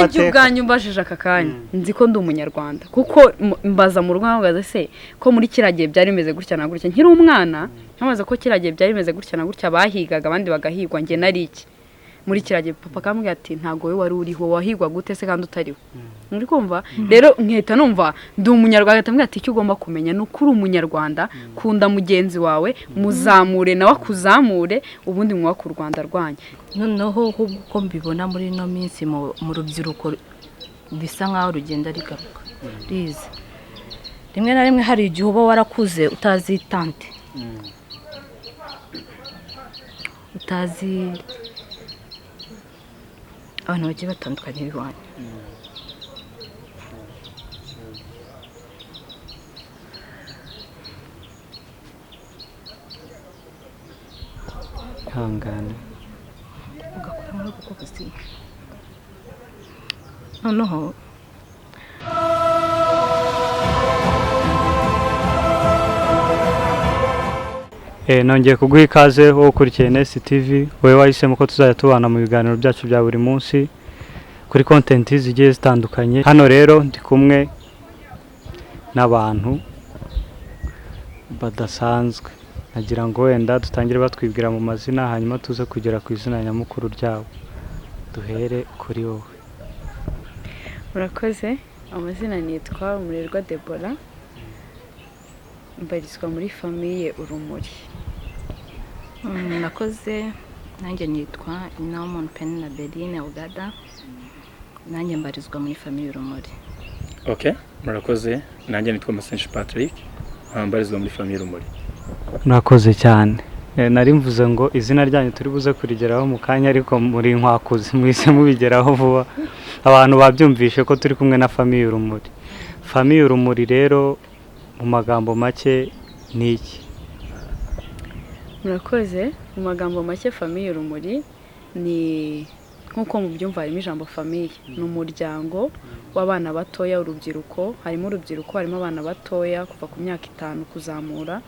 Nanjye amateka. Ubwanjye umbajije aka kanya, nzi ko ndi Umunyarwanda, kuko mbaza mu rugo nkabaza: se ko muri kiriya gihe byari bimeze gutya na gutya, nkiri umwana nkabaza ko kiriya gihe byari bimeze gutya na gutya, bahigaga abandi bagahigwa, njye nari iki muri kiriya gihe? Papa akambwira ati: "Ntabwo wowe wari uriho, wahigwa gute se kandi utariho?" Muri kumva rero, nkahita numva ndi Umunyarwanda. Ahita ambwira ati: "Icyo ugomba kumenya ni uko uri Umunyarwanda, kunda mugenzi wawe, muzamure nawe akuzamure, ubundi mwubake u Rwanda rwanyu." Noneho ahubwo uko mbibona muri ino minsi mu rubyiruko, bisa nk'aho rugenda rigaruka riza. Rimwe na rimwe hari igihe uba warakuze utazi tante, utazi abantu bagiye batandukanye b'iwanyu. Ihangane. Ugakora muri ubwo buzima noneho. Nongeye kuguha ikaze wowe ukurikiye Nest TV, wowe wahisemo ko tuzajya tubana mu biganiro byacu bya buri munsi kuri content zigiye zitandukanye. Hano rero ndi kumwe n'abantu badasanzwe, nagira ngo wenda dutangire batwibwira mu mazina, hanyuma tuze kugera ku izina nyamukuru ryabo. Duhere kuri wowe. Murakoze. Amazina nitwa Umurerwa Debora, mbarizwa muri Famille Urumuri. Murakoze. Nanjye nitwa Nyinawumuntu Penina Berine Ugada, nanjye mbarizwa muri Famille Urumuri. Ok, murakoze. Nanjye nitwa Masenshi Patrick, nkaba mbarizwa muri Famille Rumuri. Murakoze cyane. Nari mvuze ngo izina ryanyu turi buze kurigeraho mu kanya, ariko muri inkwakuzi mwise mubigeraho vuba. Abantu babyumvishe ko turi kumwe na Famille Urumuri. Famille Urumuri rero mu magambo make ni iki? Murakoze. Mu magambo make, Famille Urumuri ni nk'uko mubyumva, harimo ijambo famille, ni umuryango w'abana batoya, urubyiruko. Harimo urubyiruko, harimo abana batoya kuva ku myaka 5 kuzamura.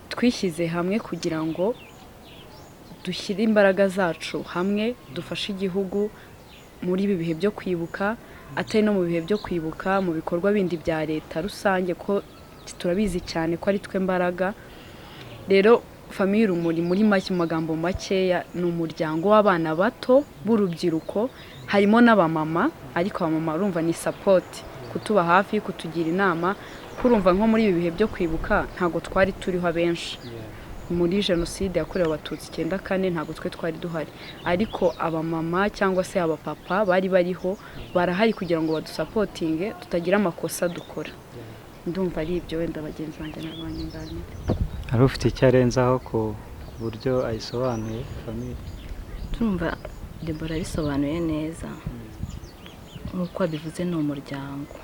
Twishyize hamwe kugira ngo dushyire imbaraga zacu hamwe, dufashe igihugu muri ibi bihe byo kwibuka, atari no mu bihe byo kwibuka, mu bikorwa bindi bya leta rusange, ko turabizi cyane ko ari twe mbaraga. Rero Famille Urumuri muri make, mu magambo makeya, ni umuryango w'abana bato b'urubyiruko. Harimo n'abamama, ariko abamama urumva ni support, kutuba hafi, kutugira inama. Kurumva nko muri ibi bihe byo kwibuka ntabwo twari turiho abenshi muri jenoside yakorewe Abatutsi 94, ntabwo twe twari duhari, ariko abamama cyangwa se abapapa bari bariho, barahari kugira ngo badusupportinge tutagira amakosa dukora. Ndumva ari ibyo, wenda bagenzi banjye n'abanyunganira. Hari ufite icyo arenzaho ku buryo ayisobanuye famille? Turumva Debora abisobanuye neza. Nk'uko abivuze, ni umuryango.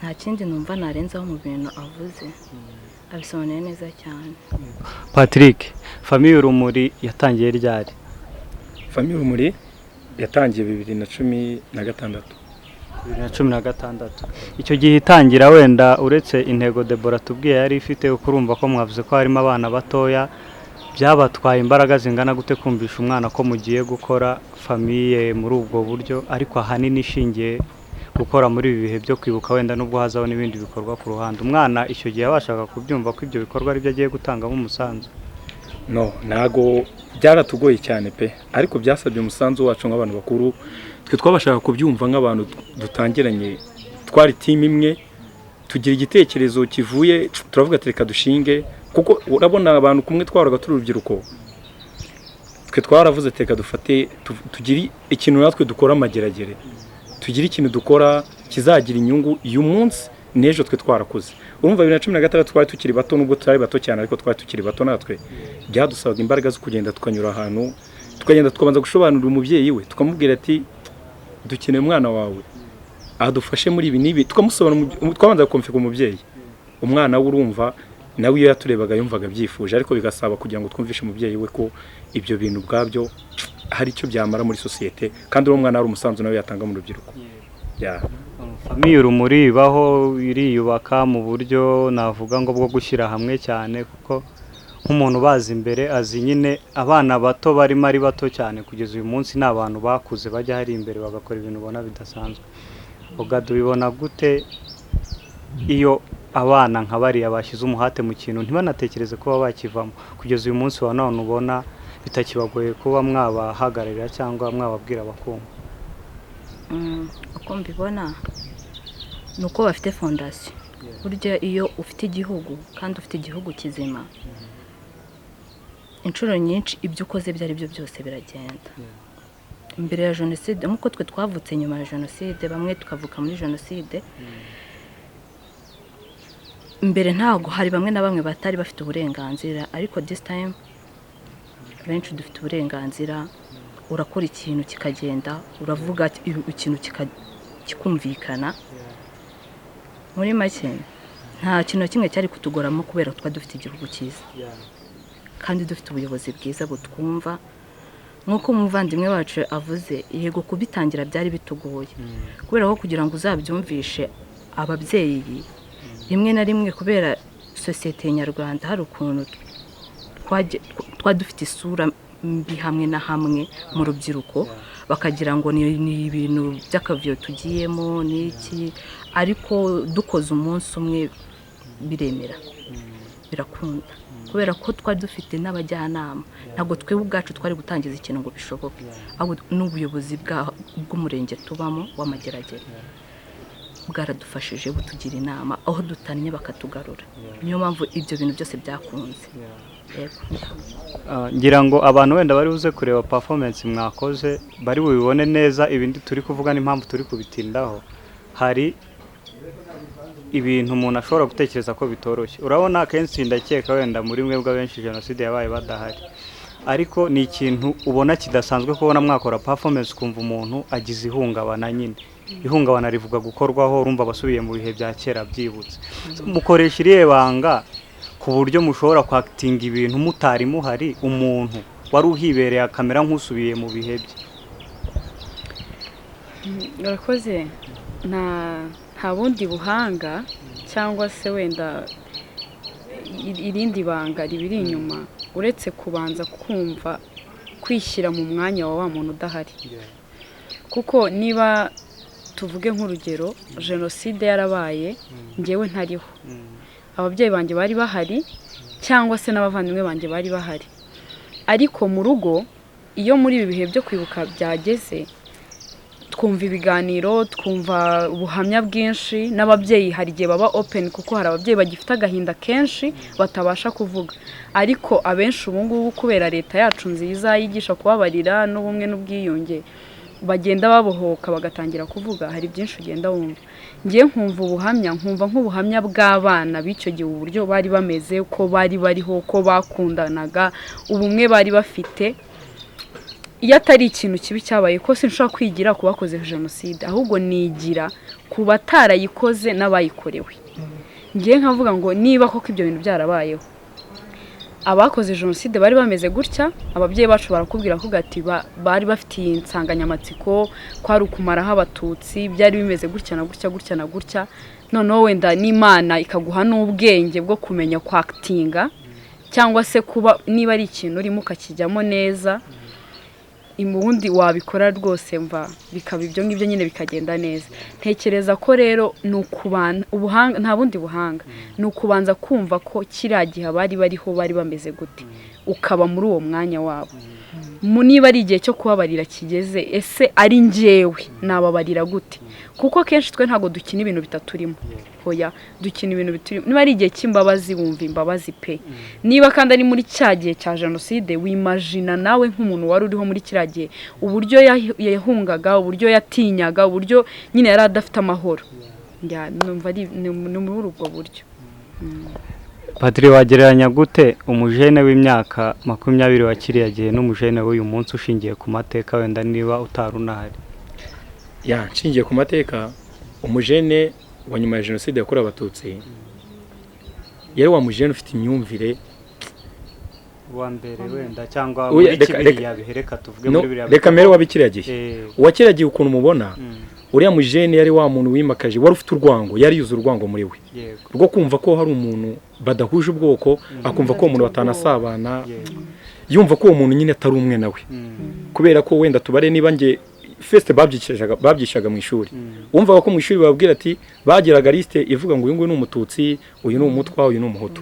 Nta kindi numva narenzaho mu bintu avuze, abisobanuye neza cyane. Patrick, Famille Urumuri yatangiye ryari? Famille Urumuri yatangiye 2016. 2016. Icyo gihe itangira, wenda uretse intego Debora tubwiye yari ifite, uko urumva ko mwavuze ko harimo abana batoya, byabatwaye imbaraga zingana gute kumvisha umwana ko mugiye gukora famille muri ubwo buryo, ariko ahanini ishingiye gukora muri ibi bihe byo kwibuka, wenda nubwo hazaho n'ibindi bikorwa ku ruhande? Umwana icyo gihe yabashaga kubyumva ko ibyo bikorwa aribyo agiye gutangamo umusanzu? No, ntago, byaratugoye cyane pe, ariko byasabye umusanzu wacu nk'abantu bakuru. Twe twabashaga kubyumva nk'abantu dutangiranye, twari team imwe, tugira igitekerezo kivuye, turavuga ati: "Reka dushinge," kuko urabona abantu kumwe twaraga turi urubyiruko. Twe twaravuze ati: "Reka dufate tugire ikintu natwe dukora amageragere, tugire ikintu dukora kizagira inyungu uyu munsi n'ejo." Twe twarakuze, urumva 2016 twari tukiri bato, nubwo tutari bato cyane ariko twari tukiri bato. Natwe byadusabaga imbaraga zo kugenda, tukanyura ahantu, tukagenda tukabanza gusobanurira umubyeyi we, tukamubwira ati: "Dukeneye umwana wawe adufashe muri ibi n'ibi." Tukamusobanurira, twabanza gukomfika umubyeyi. Umwana we urumva nawe iyo yaturebaga yumvaga abyifuje, ariko bigasaba kugira ngo twumvishe umubyeyi we ko ibyo bintu ubwabyo hari icyo byamara muri sosiyete, kandi uwo mwana hari umusanzu nawe yatanga mu rubyiruko. Yeah. Famille Urumuri ibaho, iriyubaka mu buryo navuga ngo bwo gushyira hamwe cyane, kuko Nk'umuntu bazi imbere, azi nyine abana bato barimo ari bato cyane, kugeza uyu munsi ni abantu bakuze bajya hari imbere bagakora ibintu ubona bidasanzwe. Ugada ubibona gute iyo abana nka bariya bashyize umuhate mu kintu ntibanatekereze kuba bakivamo, kugeza uyu munsi wa none ubona bitakibagoye kuba mwabahagararira cyangwa mwababwira bakumva? Uko mbibona ni uko bafite fondation. Burya iyo ufite igihugu kandi ufite igihugu kizima, inshuro nyinshi ibyo ukoze ibyo ari byo byose biragenda. Mbere ya jenoside, nk'uko twe twavutse nyuma ya jenoside, bamwe tukavuka muri jenoside, mbere ntabwo hari bamwe na bamwe batari bafite uburenganzira, ariko this time benshi dufite uburenganzira. Urakora ikintu kikagenda, uravuga ikintu kikumvikana. Muri make nta kintu na kimwe cyari kutugoramo kubera twari dufite igihugu cyiza kandi dufite ubuyobozi bwiza butwumva. Nk'uko umuvandimwe wacu avuze, yego, kubitangira byari bitugoye kubera ko kugira ngo uzabyumvishe ababyeyi, rimwe na rimwe kubera sosiyete nyarwanda hari ukuntu twari dufite isura mbi hamwe na hamwe mu rubyiruko, bakagira ngo ni ibintu by'akavuyo tugiyemo n'iki. Ariko dukoze umunsi umwe biremera, birakunda, kubera ko twari dufite n'abajyanama. Ntabwo twebwe ubwacu twari gutangiza ikintu ngo bishoboke, ahubwo n'ubuyobozi bw'umurenge tubamo w'Amageragere bwaradufashije, butugira inama, aho dutannye bakatugarura. Niyo mpamvu ibyo bintu byose byakunze. Yego. Ngira ngo abantu wenda bari buze kureba performance mwakoze bari bubibone neza ibindi turi kuvuga n'impamvu turi kubitindaho. Hari ibintu umuntu ashobora gutekereza ko bitoroshye. Urabona akenshi ndakeka wenda muri mwebwe abenshi jenoside yabaye badahari, ariko ni ikintu ubona kidasanzwe kubona mwakora performance ukumva umuntu agize ihungabana. Nyine ihungabana rivuga gukorwaho, urumva abasubiye mu bihe bya kera byibutse. Mukoresha irihe banga ku buryo mushobora kwakitinga ibintu mutari muhari, umuntu wari uhibereye akamera nk'usubiye mu bihe bye? Urakoze. Nta bundi buhanga cyangwa se wenda irindi banga ribiri inyuma uretse kubanza kumva, kwishyira mu mwanya wa wa muntu udahari. Kuko niba tuvuge nk'urugero jenoside yarabaye ngewe ntariho, ababyeyi banjye bari bahari cyangwa se n'abavandimwe banjye bari bahari, ariko mu rugo iyo muri ibi bihe byo kwibuka byageze, twumva ibiganiro, twumva ubuhamya bwinshi, n'ababyeyi hari igihe baba open, kuko hari ababyeyi bagifite agahinda kenshi batabasha kuvuga. Ariko abenshi ubu ngubu, kubera leta yacu nziza yigisha kubabarira n'ubumwe n'ubwiyunge, bagenda babohoka bagatangira kuvuga. Hari byinshi ugenda wumva. Ngiye nkumva ubuhamya, nkumva nk'ubuhamya bw'abana b'icyo gihe, uburyo bari bameze, ko bari bariho, ko bakundanaga, ubumwe bari bafite. Iyo atari ikintu kibi cyabaye, ko sinshobora kwigira ku bakoze jenoside, ahubwo nigira ku batarayikoze n'abayikorewe. Ngiye nkavuga ngo niba koko ibyo bintu byarabayeho, abakoze jenoside bari bameze gutya. Ababyeyi bacu barakubwira ko ati bari bafite iyi nsanganyamatsiko, ko ari ukumaraho Abatutsi, byari bimeze gutya na gutya, gutya na gutya. Noneho wenda n'Imana ikaguha n'ubwenge bwo kumenya kwakitinga, cyangwa se kuba niba ari ikintu urimo ukakijyamo neza, ubundi wabikora rwose mva bikaba ibyo ngibyo nyine, bikagenda neza. Ntekereza ko rero ni ukubanza ubuhanga, nta bundi buhanga, ni ukubanza kumva ko kiriya gihe abari bariho bari bameze gute, ukaba muri uwo mwanya wabo. Niba ari igihe cyo kubabarira kigeze, ese ari njyewe nababarira gute? Kuko kenshi twe ntabwo dukina ibintu bitaturimo. Hoya, dukina ibintu biturimo. Niba ari igihe cy'imbabazi, wumva imbabazi pe. Niba kandi ari muri cya gihe cya jenoside, wimajina nawe nk'umuntu wari uriho muri kiriya gihe, uburyo yahungaga, uburyo yatinyaga, uburyo nyine yari adafite amahoro. Numva ari ni muri ubwo buryo. Padiri, wagereranya gute umujene w'imyaka 20 wa kiriya gihe n'umujene w'uyu munsi, ushingiye ku mateka, wenda niba utari unahari? Ya, nshingiye ku mateka, umujene wa nyuma ya jenoside yakorewe Abatutsi yari wa mujene ufite imyumvire wa mbere wenda, cyangwa muri kiriya bihe, reka tuvuge muri biriya. Reka mbere wa kiriya gihe, uwa kiriya gihe ukuntu mubona uriya mujene, yari wa muntu wimakaje, wari ufite urwango, yari yuzuye urwango muri we rwo kumva ko hari umuntu badahuje ubwoko, akumva ko uwo muntu batanasabana, yumva ko uwo muntu nyine atari umwe nawe, kubera ko wenda tubare niba nge first babyishaga mu ishuri, wumvaga ko mu ishuri bababwira ati bagiraga liste ivuga ngo uyu nguyu ni Umututsi, uyu ni Umutwa, uyu ni Umuhutu.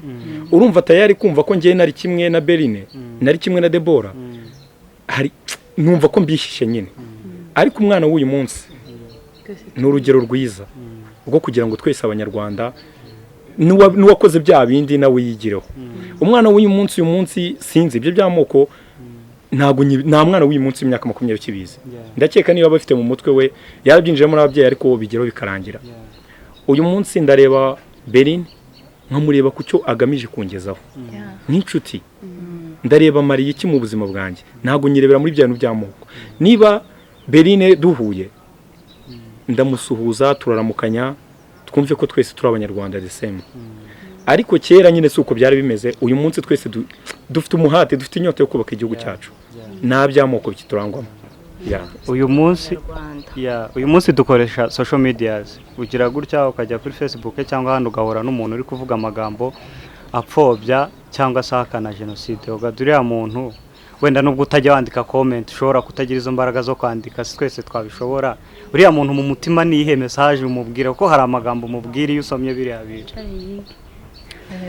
Urumva tayari kumva ko ngewe nari kimwe na Berine, nari kimwe na Debora, hari numva ko mbishishe nyine. Ariko umwana w'uyu munsi ni urugero rwiza rwo kugira ngo twese Abanyarwanda, n'uwakoze bya bindi nawe yigireho. Umwana w'uyu munsi, uyu munsi sinzi ibyo by'amoko, ntabwo nta mwana w'uyu munsi w'imyaka 20 ukibizi. Ndakeka niba bafite mu mutwe we yarabyinjiyemo n'ababyeyi, ariko bigeraho bikarangira. Uyu munsi ndareba Berine nkamureba ku cyo agamije kungezaho nk'inshuti, ndareba mariye iki mu buzima bwanjye, ntabwo nyirebera muri bya bintu by'amoko. Niba Berine duhuye ndamusuhuza, turaramukanya, twumve ko twese turi Abanyarwanda the same. Ariko kera nyine si uko byari bimeze. Uyu munsi twese dufite umuhate, dufite inyota yo kubaka igihugu cyacu, nta by'amoko bikiturangwamo. Yeah. Uyu munsi Rwanda. Yeah, uyu munsi dukoresha social medias, ugira gutya ukajya kuri Facebook cyangwa ahandi ugahura n'umuntu uri kuvuga amagambo apfobya cyangwa se ahakana jenoside, ugahita uriya muntu, wenda nubwo utajya wandika comment, ushobora kutagira izo mbaraga zo kwandika, si twese twabishobora, uriya muntu mu mutima ni iyihe message umubwira? Kuko hari amagambo umubwira iyo usomye biriya bintu.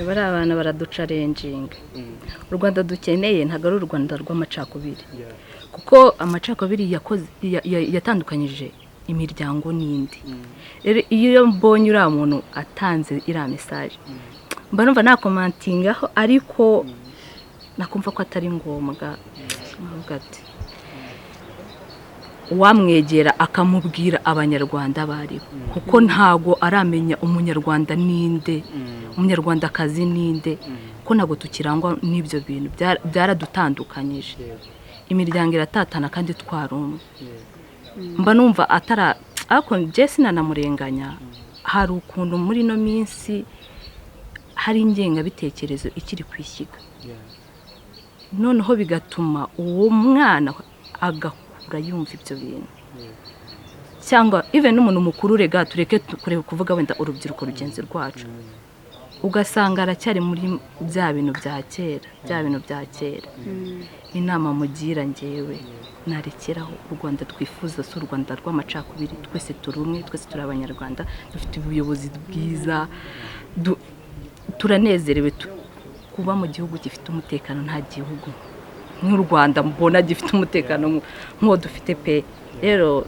Bariya bana baraduchallenginga. U Rwanda dukeneye ntabwo ari u Rwanda rw'amacakubiri, kuko amacakubiri yakoze yatandukanyije imiryango n'indi. Rero iyo mbonye uriya muntu atanze iriya message, mba numva nacommentingaho, ariko nakumva ko atari ngombwa, nkavuga ati uwamwegera akamubwira Abanyarwanda bariho, kuko ntago aramenya Umunyarwanda ninde, Umunyarwandakazi ninde, ko ntabwo tukirangwa n'ibyo bintu. Byaradutandukanyije, imiryango iratatana kandi twari umwe. Mba numva atara, ariko njye sinanamurenganya. Hari ukuntu muri ino minsi hari ingengabitekerezo ikiri ku ishyiga, noneho bigatuma uwo mwana agakura yumva ibyo bintu, cyangwa even n'umuntu mukuru. Rega tureke kureba kuvuga wenda urubyiruko rugenzi rwacu, ugasanga aracyari muri bya bintu bya kera, bya bintu bya kera. Inama mugira ngewe, narekeraho. U Rwanda twifuza si u Rwanda rw'amacakubiri. Twese turi umwe, twese turi Abanyarwanda, dufite ubuyobozi bwiza, turanezerewe kuba mu gihugu gifite umutekano. Nta gihugu nk'u Rwanda mbona gifite umutekano nk'uwo dufite pe. Rero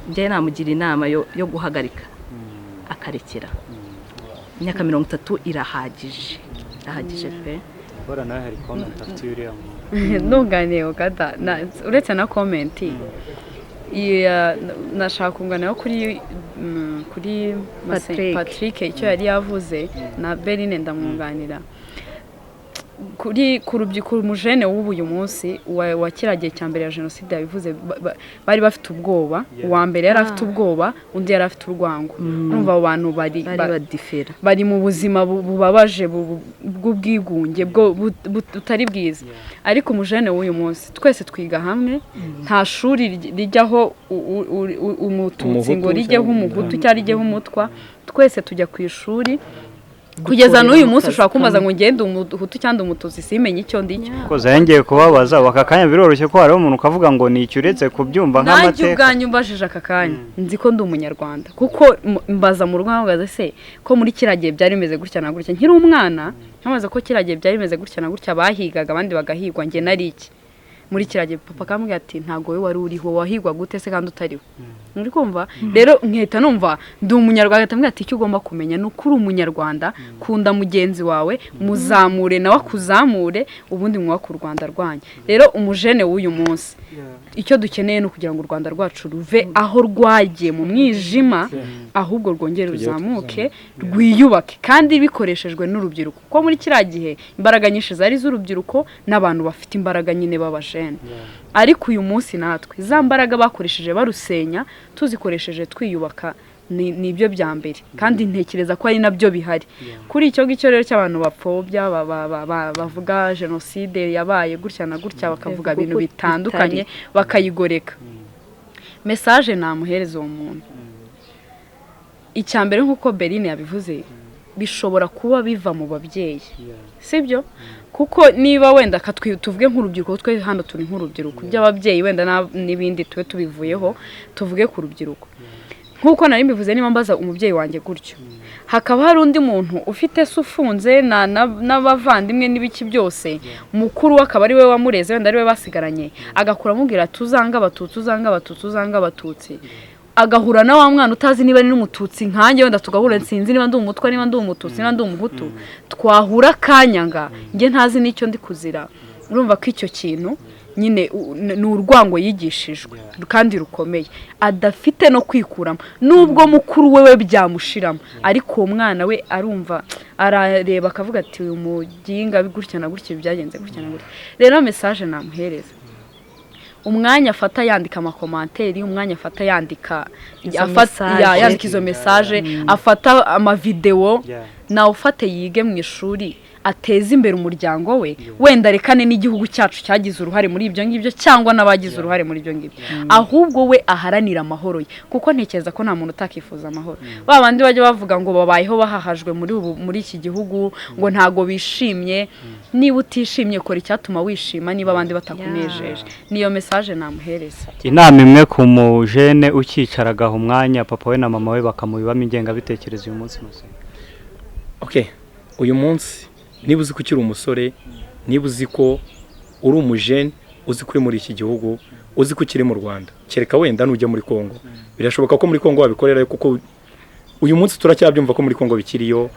njyewe namugira inama yo guhagarika, akarekera. Imyaka 30 irahagije, irahagije pe. Bora nawe hari comment afite uriya muntu. Ntunganiye Ogada, uretse na comment, nashaka kunganira kuri kuri Patrick. Patrick icyo yari yavuze, na Berine ndamwunganira kuri ku rubyiruko. Umujene w'ubu uyu munsi wa kiriya gihe cya mbere ya jenoside yabivuze, bari bafite ubwoba. Uwa mbere yari afite ubwoba, undi yari afite urwango. Urumva abo bantu bari bari badifera. Bari mu buzima bubabaje bw'ubwigunge butari bwiza. Ariko umujene w'uyu munsi, twese twiga hamwe, nta shuri rijyaho Umututsi Umuhutu ngo rijyeho cyangwa Umuhutu cyangwa rijyeho Umutwa. Twese tujya ku ishuri kugeza Dukorera n'uyu mu munsi. kazi Ushobora kumbaza kamwe. ngo ngende Umuhutu cyangwa Umututsi, simenye icyo ndi cyo. Koza yongeye kubabaza aka kanya, biroroshye ko hariho umuntu ukavuga ngo ni icyo, uretse kubyumva Nanjye nk'amateka. ubwanjye umbajije aka kanya, nzi ko ndi Umunyarwanda, kuko mbaza mu rugo nkabaza se ko muri kiriya gihe byari bimeze gutya na gutya, nkiri umwana nkabaza ko kiriya gihe byari bimeze gutya na gutya, bahigaga abandi bagahigwa, njye nari iki muri kiriya gihe? Papa akambwira ati ntabwo wowe wari uriho, wahigwa gute se kandi utariho? Muri kumva rero nkahita numva ndi Umunyarwanda. Agahita ambwira ati icyo ugomba kumenya ni uko uri Umunyarwanda, kunda mugenzi wawe, muzamure nawe akuzamure, ubundi mwubake u Rwanda rwanyu. Rero umujene w'uyu munsi, icyo dukeneye ni ukugira ngo u Rwanda rwacu ruve aho rwagiye mu mwijima, ahubwo rwongere Tugere ruzamuke, rwiyubake, kandi bikoreshejwe n'urubyiruko, kuko muri kiriya gihe imbaraga nyinshi zari iz'urubyiruko n'abantu bafite imbaraga nyine b'abajene. Ariko uyu munsi natwe za mbaraga bakoresheje barusenya tuzikoresheje twiyubaka, ni ibyo bya mbere, kandi ntekereza ko ari nabyo bihari. Kuri icyo ngicyo rero cy'abantu bapfobya, bavuga jenoside yabaye gutya na gutya, bakavuga ibintu Kuko bitandukanye, bakayigoreka, message namuhereza uwo muntu, icya mbere nk'uko Berine yabivuze, Bishobora kuba biva mu babyeyi, sibyo? Kuko niba wenda tuvuge nk'urubyiruko, twe hano turi nk'urubyiruko, by'ababyeyi wenda n'ibindi tube tubivuyeho, tuvuge ku rubyiruko. Nk'uko nari mbivuze, niba mbaza umubyeyi wanjye gutyo, hakaba hari undi muntu ufite se ufunze n'abavandimwe n'ibiki byose, mukuru we akaba ari we wamureze, wenda ari we basigaranye, agakura amubwira ati: "Uzanga Abatutsi, uzanga Abatutsi, uzanga Abatutsi," agahura na wa mwana utazi niba ari n'Umututsi nkanjye, wenda tugahura, sinzi niba ndi Umutwa, niba ndi Umututsi, niba ndi Umuhutu, twahura akanyanga, njye ntazi n'icyo ndi kuzira. Urumva ko icyo kintu nyine ni urwango yigishijwe kandi rukomeye, adafite no kwikuramo. Nubwo mukuru we byamushiramo, ariko uwo mwana we arumva, arareba akavuga ati: "Uyu muginga gutya na gutya, byagenze gutya na gutya." Rero message namuhereza, umwanya afata yandika ama commentaires, umwanya afata yandika Izo message. Yandika izo message, afata ama video, nawe ufate yige mu ishuri, ateze imbere umuryango we, wenda arekane n'igihugu cyacu cyagize uruhare muri ibyo ngibyo cyangwa n'abagize uruhare muri ibyo ngibyo, ahubwo we aharanira amahoro ye, kuko ntekereza ko nta muntu utakifuza amahoro. Ba bandi bajya bavuga ngo babayeho bahahajwe muri ubu, muri iki gihugu, ngo ntago bishimye, niba utishimye kora icyatuma wishima niba abandi batakunejeje. Niyo message namuhereza. Inama imwe ku mujene ukicara agaha umwanya papa we na mama we bakamubibamo ingengabitekerezo uyu munsi, Musenga. Okay, uyu munsi niba uzi ko ukiri umusore, niba uzi ko uri umujene, uzi ko uri muri iki gihugu, uzi ko ukiri mu Rwanda, kereka wenda nujya muri Kongo, birashoboka ko muri Kongo wabikorera, kuko uyu munsi turacyabyumva ko muri Kongo bikiriyo,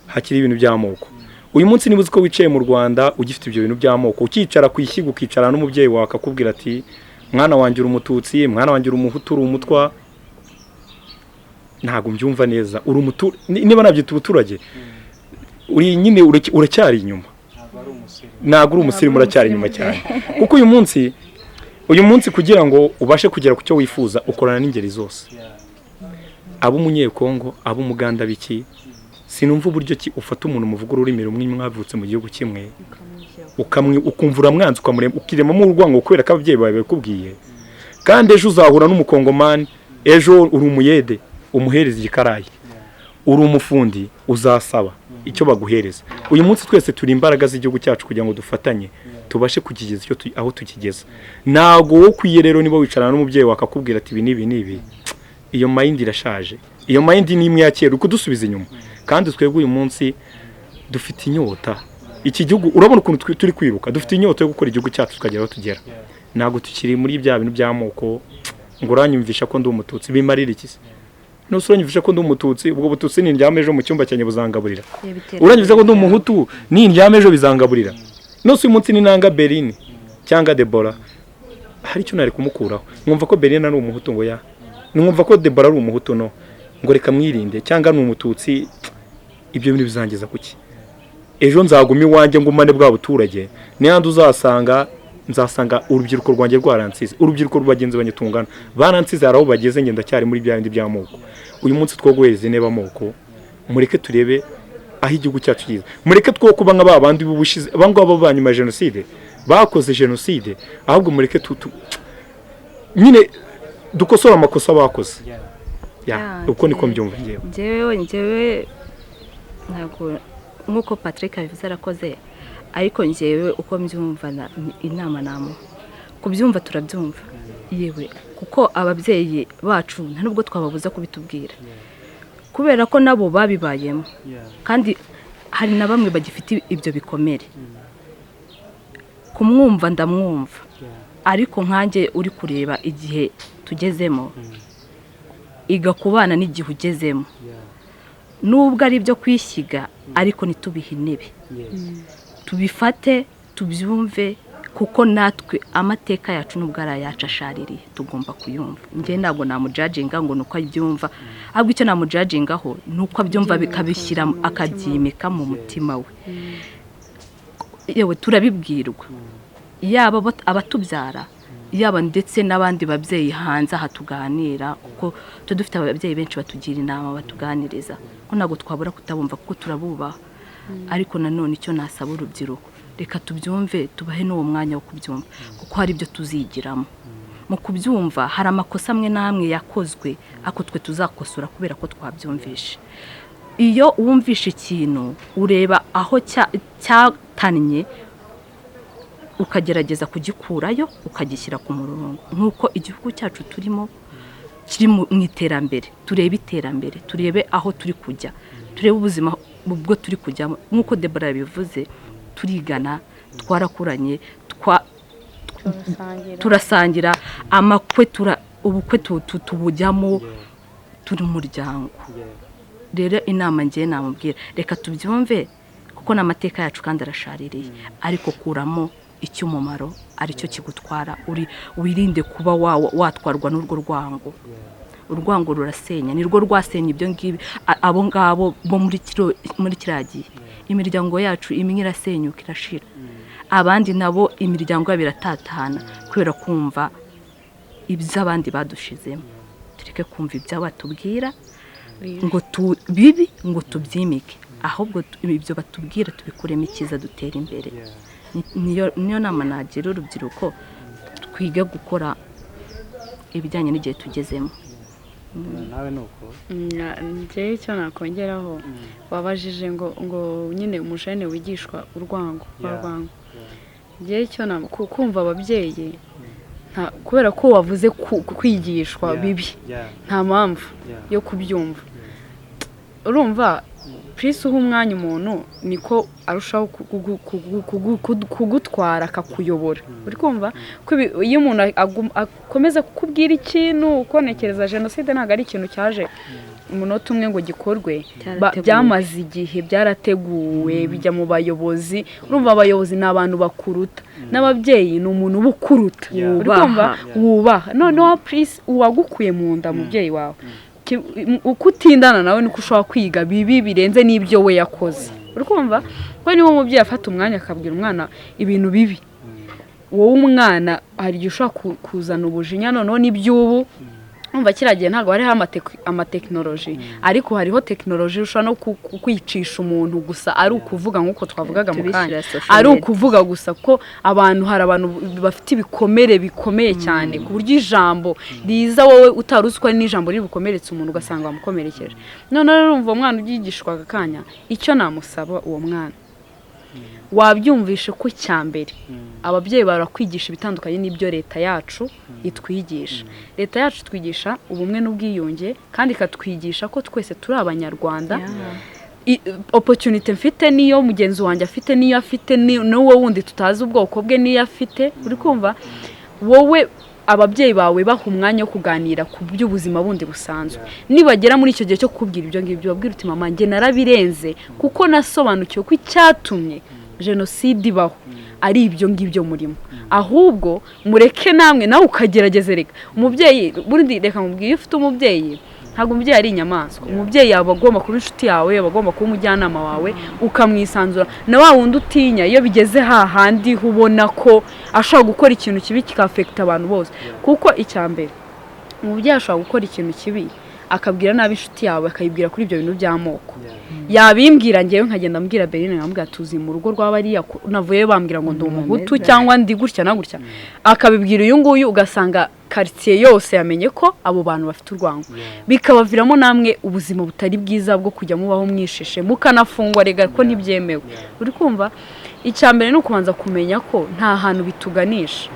hakiri ibintu by'amoko. Uyu munsi niba uzi ko wicaye mu Rwanda ugifite ibyo bintu by'amoko, ukicara ku ishyiga, ukicara n'umubyeyi wawe akakubwira ati: "Mwana wanjye, uri Umututsi, mwana wanjye, uri Umuhutu, uri Umutwa," ntabwo mbyumva neza. Uri umutu, niba nabyita ubuturage, uri nyine uracyari inyuma, ntabwo uri umusirimu, uracyari inyuma cyane. Kuko uyu munsi kugira ngo ubashe kugera ku cyo wifuza, ukorana n'ingeri zose, ab'Umunyekongo, ab'Umuganda, biki. Sinumva uburyo ki ufata umuntu muvuga ururimi rumwe, mwavutse mu gihugu kimwe, ukumva uramwanze, ukamurema, ukiremamo urwango kubera ko ababyeyi bawe babikubwiye. Kandi ejo uzahura n'Umukongomani, ejo uri umuyede umuhereza igikarayi, uri umufundi uzasaba icyo baguhereza. Uyu munsi twese turi imbaraga z'igihugu cyacu kugira ngo dufatanye tubashe kukigeza aho tukigeza. Ntabwo wowe ukwiye rero, niba wicarana n'umubyeyi wawe akakubwira ati: "Ibi n'ibi n'ibi," iyo mind irashaje, iyo mind ni imwe ya kera, uri kudusubiza inyuma. Kandi twebwe uyu munsi dufite inyota iki gihugu, urabona ukuntu turi kwiruka, dufite inyota yo gukora igihugu cyacu tukagera aho tugera. Ntabwo tukiri muri bya bintu by'amoko ngo uranyumvisha ko ndi Umututsi, bimarira iki se? Nuse uranyumvisha ko ndi Umututsi, ubwo Bututsi nindyama ejo mu cyumba cyanjye buzangaburira? Uranyumvisha ko ndi Umuhutu, nindyama ejo bizangaburira? Nuse uyu munsi ninanga Berine cyangwa Debora, hari icyo nari kumukuraho nkumva ko Berine ari Umuhutu, ngo ya nkumva ko Debora ari Umuhutu, no ngo reka mwirinde, cyangwa ni Umututsi? Ibyo bintu bizangeza kuki? Ejo nzaguma iwanjye ngumane bwa buturage, n'ahandi uzasanga, nzasanga urubyiruko rwanjye rwaransize, urubyiruko rw'bagenzi banjye tungana baransize, hari aho bageze, ngenda cyari muri bya bindi by'amoko. Uyu munsi two guhereza intebe amoko, mureke turebe aho igihugu cyacu kiza. Mureke two kuba nka ba bandi b'ubushize, aba ngaba ba nyuma ya jenoside bakoze jenoside, ahubwo mureke nyine dukosore amakosa bakoze. Ya, uko niko mbyumva ngewe. Njyewe ntabwo, nk'uko Patrick abivuze arakoze, ariko njyewe uko mbyumva, inama namuha, kubyumva turabyumva yewe, kuko ababyeyi bacu nta nubwo twababuza kubitubwira, kubera ko nabo babibayemo, kandi hari na bamwe bagifite ibyo bikomere. Kumwumva ndamwumva, ariko nkanjye uri kureba igihe tugezemo, iga kubana n'igihe ugezemo, nubwo ari ibyo kwishyiga, ariko ntitubihe intebe, tubifate tubyumve, kuko natwe amateka yacu nubwo ari ayacu ashaririye tugomba kuyumva. Njye ntabwo namujudginga ngo ni uko abyumva, ahubwo icyo namujudgingaho ni uko abyumva bikabishyira akabyimika mu mutima we. Yewe, turabibwirwa, yaba abatubyara, yaba ndetse n'abandi babyeyi hanze aha tuganira, kuko tuba dufite ababyeyi benshi batugira inama, batuganiriza, ko ntabwo twabura kutabumva kuko turabubaha. Ariko nanone icyo nasaba urubyiruko, reka tubyumve, tubahe n'uwo mwanya wo kubyumva, kuko hari ibyo tuzigiramo mu kubyumva. Hari amakosa amwe n'amwe yakozwe, ariko twe tuzakosora kubera ko twabyumvishe. Iyo wumvishe ikintu ureba aho cyatannye, ukagerageza kugikurayo ukagishyira ku murongo. Nk'uko igihugu cyacu turimo kiri mu iterambere, turebe iterambere, turebe aho turi kujya, turebe ubuzima ubwo turi kujyamo. Nk'uko Deborah yabivuze, turigana, twarakuranye, turasangira amakwe, ubukwe tubujyamo, turi umuryango. Rero inama ngiye namubwira, reka tubyumve kuko ni amateka yacu kandi arashaririye, ariko kuramo icy'umumaro aricyo kigutwara, uri wirinde kuba watwarwa n'urwo rwango. Urwango rurasenya, nirwo rwasenya ibyo ngibi. Abo ngabo bo muri kiriya gihe, imiryango yacu imwe irasenyuka irashira, abandi nabo imiryango yabo iratatana kubera kumva iby'abandi badushizemo. Tureke kumva ibyo batubwira ngo bibi ngo tubyimike, ahubwo ibyo batubwira tubikuremo icyiza, dutere imbere. Niyo nama nagira urubyiruko, twige gukora ibijyanye n'igihe tugezemo. Nawe nuko Njyewe icyo nakongeraho, wabajije ngo nyine umujene wigishwa urwango, urwango. Njyewe icyo kumva ababyeyi, kubera ko wavuze kwigishwa bibi, nta mpamvu yo kubyumva. Urumva purisi uha umwanya umuntu niko arushaho kugutwara akakuyobora. Uri kumva ko iyo umuntu akomeza kukubwira ikintu, ukonekereza jenoside ntabwo ari ikintu cyaje umunota umwe ngo gikorwe, byamaze igihe, byarateguwe, bijya mu bayobozi. Urumva abayobozi ni abantu bakuruta, n'ababyeyi ni umuntu uba ukuruta, uri kumva wubaha. Noneho purisi uwagukuye mu nda, mubyeyi wawe, uko utindana nawe niko ushobora kwiga bibi birenze n'ibyo we yakoze. Uri kumva ko niba umubyeyi afata umwanya akabwira umwana ibintu bibi, wowe umwana hari igihe ushobora kuzana ubujinya. Noneho n'iby'ubu umva kiriya gihe ntabwo hariho amatekinoloji, ariko hariho tekinoloji ushobora no kwicisha umuntu gusa ari ukuvuga, nk'uko twavugaga mu kanya, ari ukuvuga gusa ko abantu, hari abantu bafite ibikomere bikomeye cyane, ku buryo ijambo riza wowe utari uzi ko ari n'ijambo riri bukomeretse umuntu, ugasanga wamukomerekeje. Noneho urumva umwana ubyigishwa aka kanya, icyo namusaba uwo mwana, wabyumvishe ko cya mbere ababyeyi barakwigisha ibitandukanye n'ibyo leta yacu itwigisha. Leta yacu itwigisha ubumwe n'ubwiyunge, kandi ikatwigisha ko twese turi abanyarwanda. Opportunity mfite niyo mugenzi wanjye afite, niyo afite n'uwo wundi tutazi ubwoko bwe niyo afite. Uri kumva wowe ababyeyi bawe baha umwanya wo kuganira ku by'ubuzima bundi busanzwe. Nibagera muri icyo gihe cyo kukubwira ibyo ngibyo, babwira uti mama njye narabirenze, kuko nasobanukiwe ko icyatumye jenoside ibaho ari ibyo ngibyo murimo. Ahubwo mureke namwe, nawe ukagerageza. Reka umubyeyi, bundi reka mubwiye, iyo ufite umubyeyi, ntabwo umubyeyi ari inyamaswa. Umubyeyi yaba agomba kuba inshuti yawe, yaba agomba kuba umujyanama wawe, ukamwisanzura. Na wa wundi utinya, iyo bigeze hahandi ubona ko ashobora gukora ikintu kibi kikafekita abantu bose. Kuko icya mbere, umubyeyi ashobora gukora ikintu kibi akabwira nabi inshuti yawe, akayibwira kuri ibyo bintu by'amoko. Yabimbwira ngewe nkagenda mbwira Berine, nkamubwira tuzi mu rugo rw'abariya navuye bambwira ngo ndi umuhutu cyangwa ndi gutya na gutya, akabibwira uyu nguyu, ugasanga quartier yose yamenye ko abo bantu bafite urwango, bikabaviramo namwe ubuzima butari bwiza bwo kujya mubaho mwishishe, mukanafungwa rega ko ntibyemewe. Uri kumva icya mbere ni ukubanza kumenya ko nta hantu bituganisha.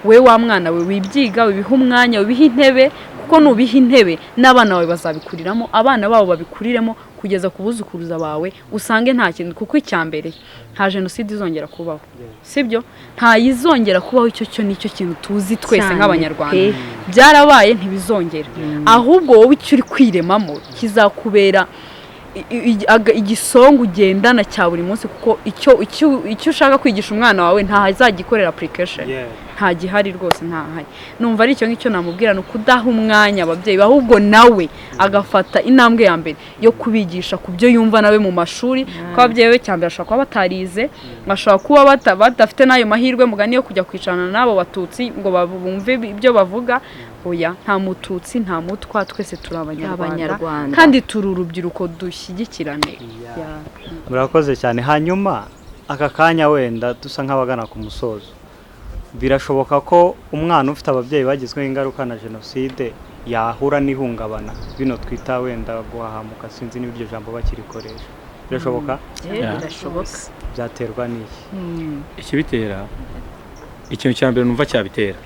We wa mwana we wibyiga, wibiha umwanya, wibiha intebe, kuko nubiha intebe n'abana bawe bazabikuriramo, abana babo babikuriremo kugeza ku buzukuruza bawe, usange nta kintu. Kuko icya mbere nta jenoside izongera kubaho, sibyo? Nta yizongera kubaho, icyo cyo nicyo kintu tuzi twese nk'abanyarwanda. Byarabaye ntibizongera. Ahubwo wowe icyo uri kwiremamo kizakubera igisonga ugendana cya buri munsi, kuko icyo ushaka kwigisha umwana wawe ntazagikorera application, nta gihari rwose, ntahari. Numva ari icyo ngicyo namubwira, ni ukudaha umwanya ababyeyi, ahubwo nawe agafata intambwe ya mbere yo kubigisha ku byo yumva nawe mu mashuri. Ko ababyeyi be cyambere bashobora kuba batarize, bashobora kuba badafite n'ayo mahirwe mugani yo kujya kwicarana n'abo batutsi ngo bumve ibyo bavuga. Oya, nta mututsi nta mutwa, twese turi abanyarwanda kandi turi urubyiruko, dushyigikirane. Murakoze cyane. Hanyuma aka kanya wenda dusa nk'abagana ku musozo, birashoboka ko umwana ufite ababyeyi bagizweho ingaruka na jenoside yahura n'ihungabana, bino twita wenda guhahamuka, sinzi niba iryo jambo bakirikoresha. Birashoboka? Birashoboka. Byaterwa n'iki? Ikibitera, ikintu cya mbere numva cyabitera,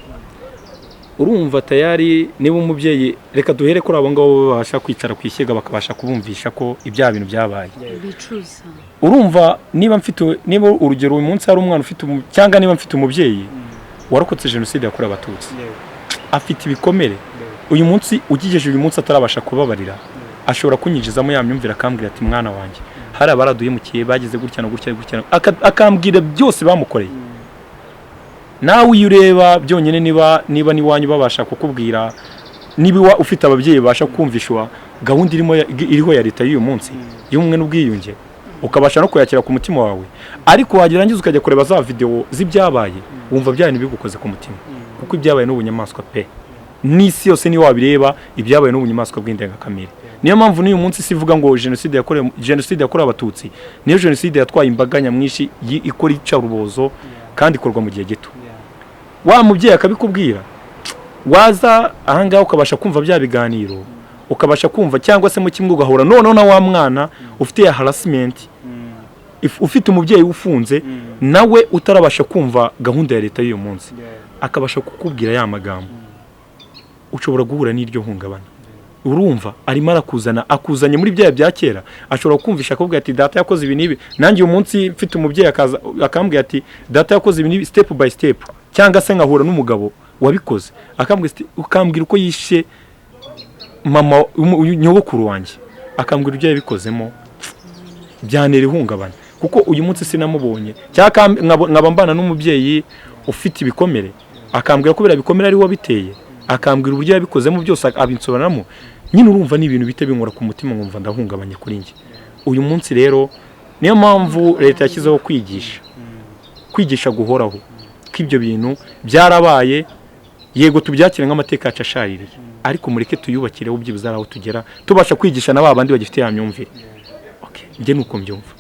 urumva tayari niba umubyeyi, reka duhere kuri abo ngabo babasha kwicara ku ishyiga bakabasha kubumvisha ko ibya bintu byabaye, bicuza. Urumva niba mfite, niba urugero uyu munsi hari umwana ufite cyangwa niba mfite umubyeyi warokotse jenoside yakorewe Abatutsi, afite ibikomere, uyu munsi ugigeje uyu munsi atarabasha kubabarira, ashobora kunyinjizamo ya myumvire akambwira ati mwana wanjye hari abaraduhemukiye bagize gutya na gutya gutya, akambwira byose bamukoreye. Nawe iyo ureba byonyine niba n'iwanyu babasha kukubwira, niba ufite ababyeyi babasha kumvishwa gahunda iriho ya leta y'uyu munsi y'ubumwe n'ubwiyunge, ukabasha no kuyakira ku mutima wawe, ariko wagirangiza ukajya kureba za video z'ibyabaye, wumva bya bintu bigukoze ku mutima, kuko ibyabaye n'ubunyamaswa pe. N'isi yose niyo wabireba ibyabaye n'ubunyamaswa bw'indengakamere. Niyo mpamvu n'uyu munsi sivuga ngo jenoside yakorewe Abatutsi niyo jenoside yatwaye imbaga nyamwinshi ikora icarubozo kandi ikorwa mu gihe gito. Wa mubyeyi akabikubwira, waza ahangaha ukabasha kumva bya biganiro, ukabasha kumva cyangwa se mu kimwe ugahura noneho na wa mwana ufite ya harassment, ufite umubyeyi ufunze nawe utarabasha kumva gahunda ya leta y'uyu munsi, akabasha kukubwira ya magambo, ushobora guhura n'iryo hungabana. Urumva arimo arakuzana, akuzanye muri bya bya kera, ashobora kumvisha akubwira ati data yakoze ibi n'ibi, nanjye uyu munsi mfite umubyeyi akaza akambwira ati data yakoze ibi n'ibi step by step, cyangwa se nkahura n'umugabo wabikoze akambwira, ukambwira uko yishe mama nyogokuru wanjye, akambwira ibyo yabikozemo, byantera ihungabana kuko uyu munsi sinamubonye, cyangwa nkaba mbana n'umubyeyi ufite ibikomere akambwira ko biriya bikomere ari we wabiteye, akambwira uburyo yabikozemo byose abinsobanuramo, nyine urumva ni ibintu bite binkora ku mutima, nkumva ndahungabanye kuri njye. Uyu munsi rero niyo mpamvu leta yashyizeho kwigisha guhoraho ko ibyo bintu byarabaye, yego tubyakire nk'amateka yacu ashaririye, ariko mureke tuyubakireho byibuze aho tugera tubasha kwigisha na ba bandi bagifite ya myumvire. Njye nuko mbyumva.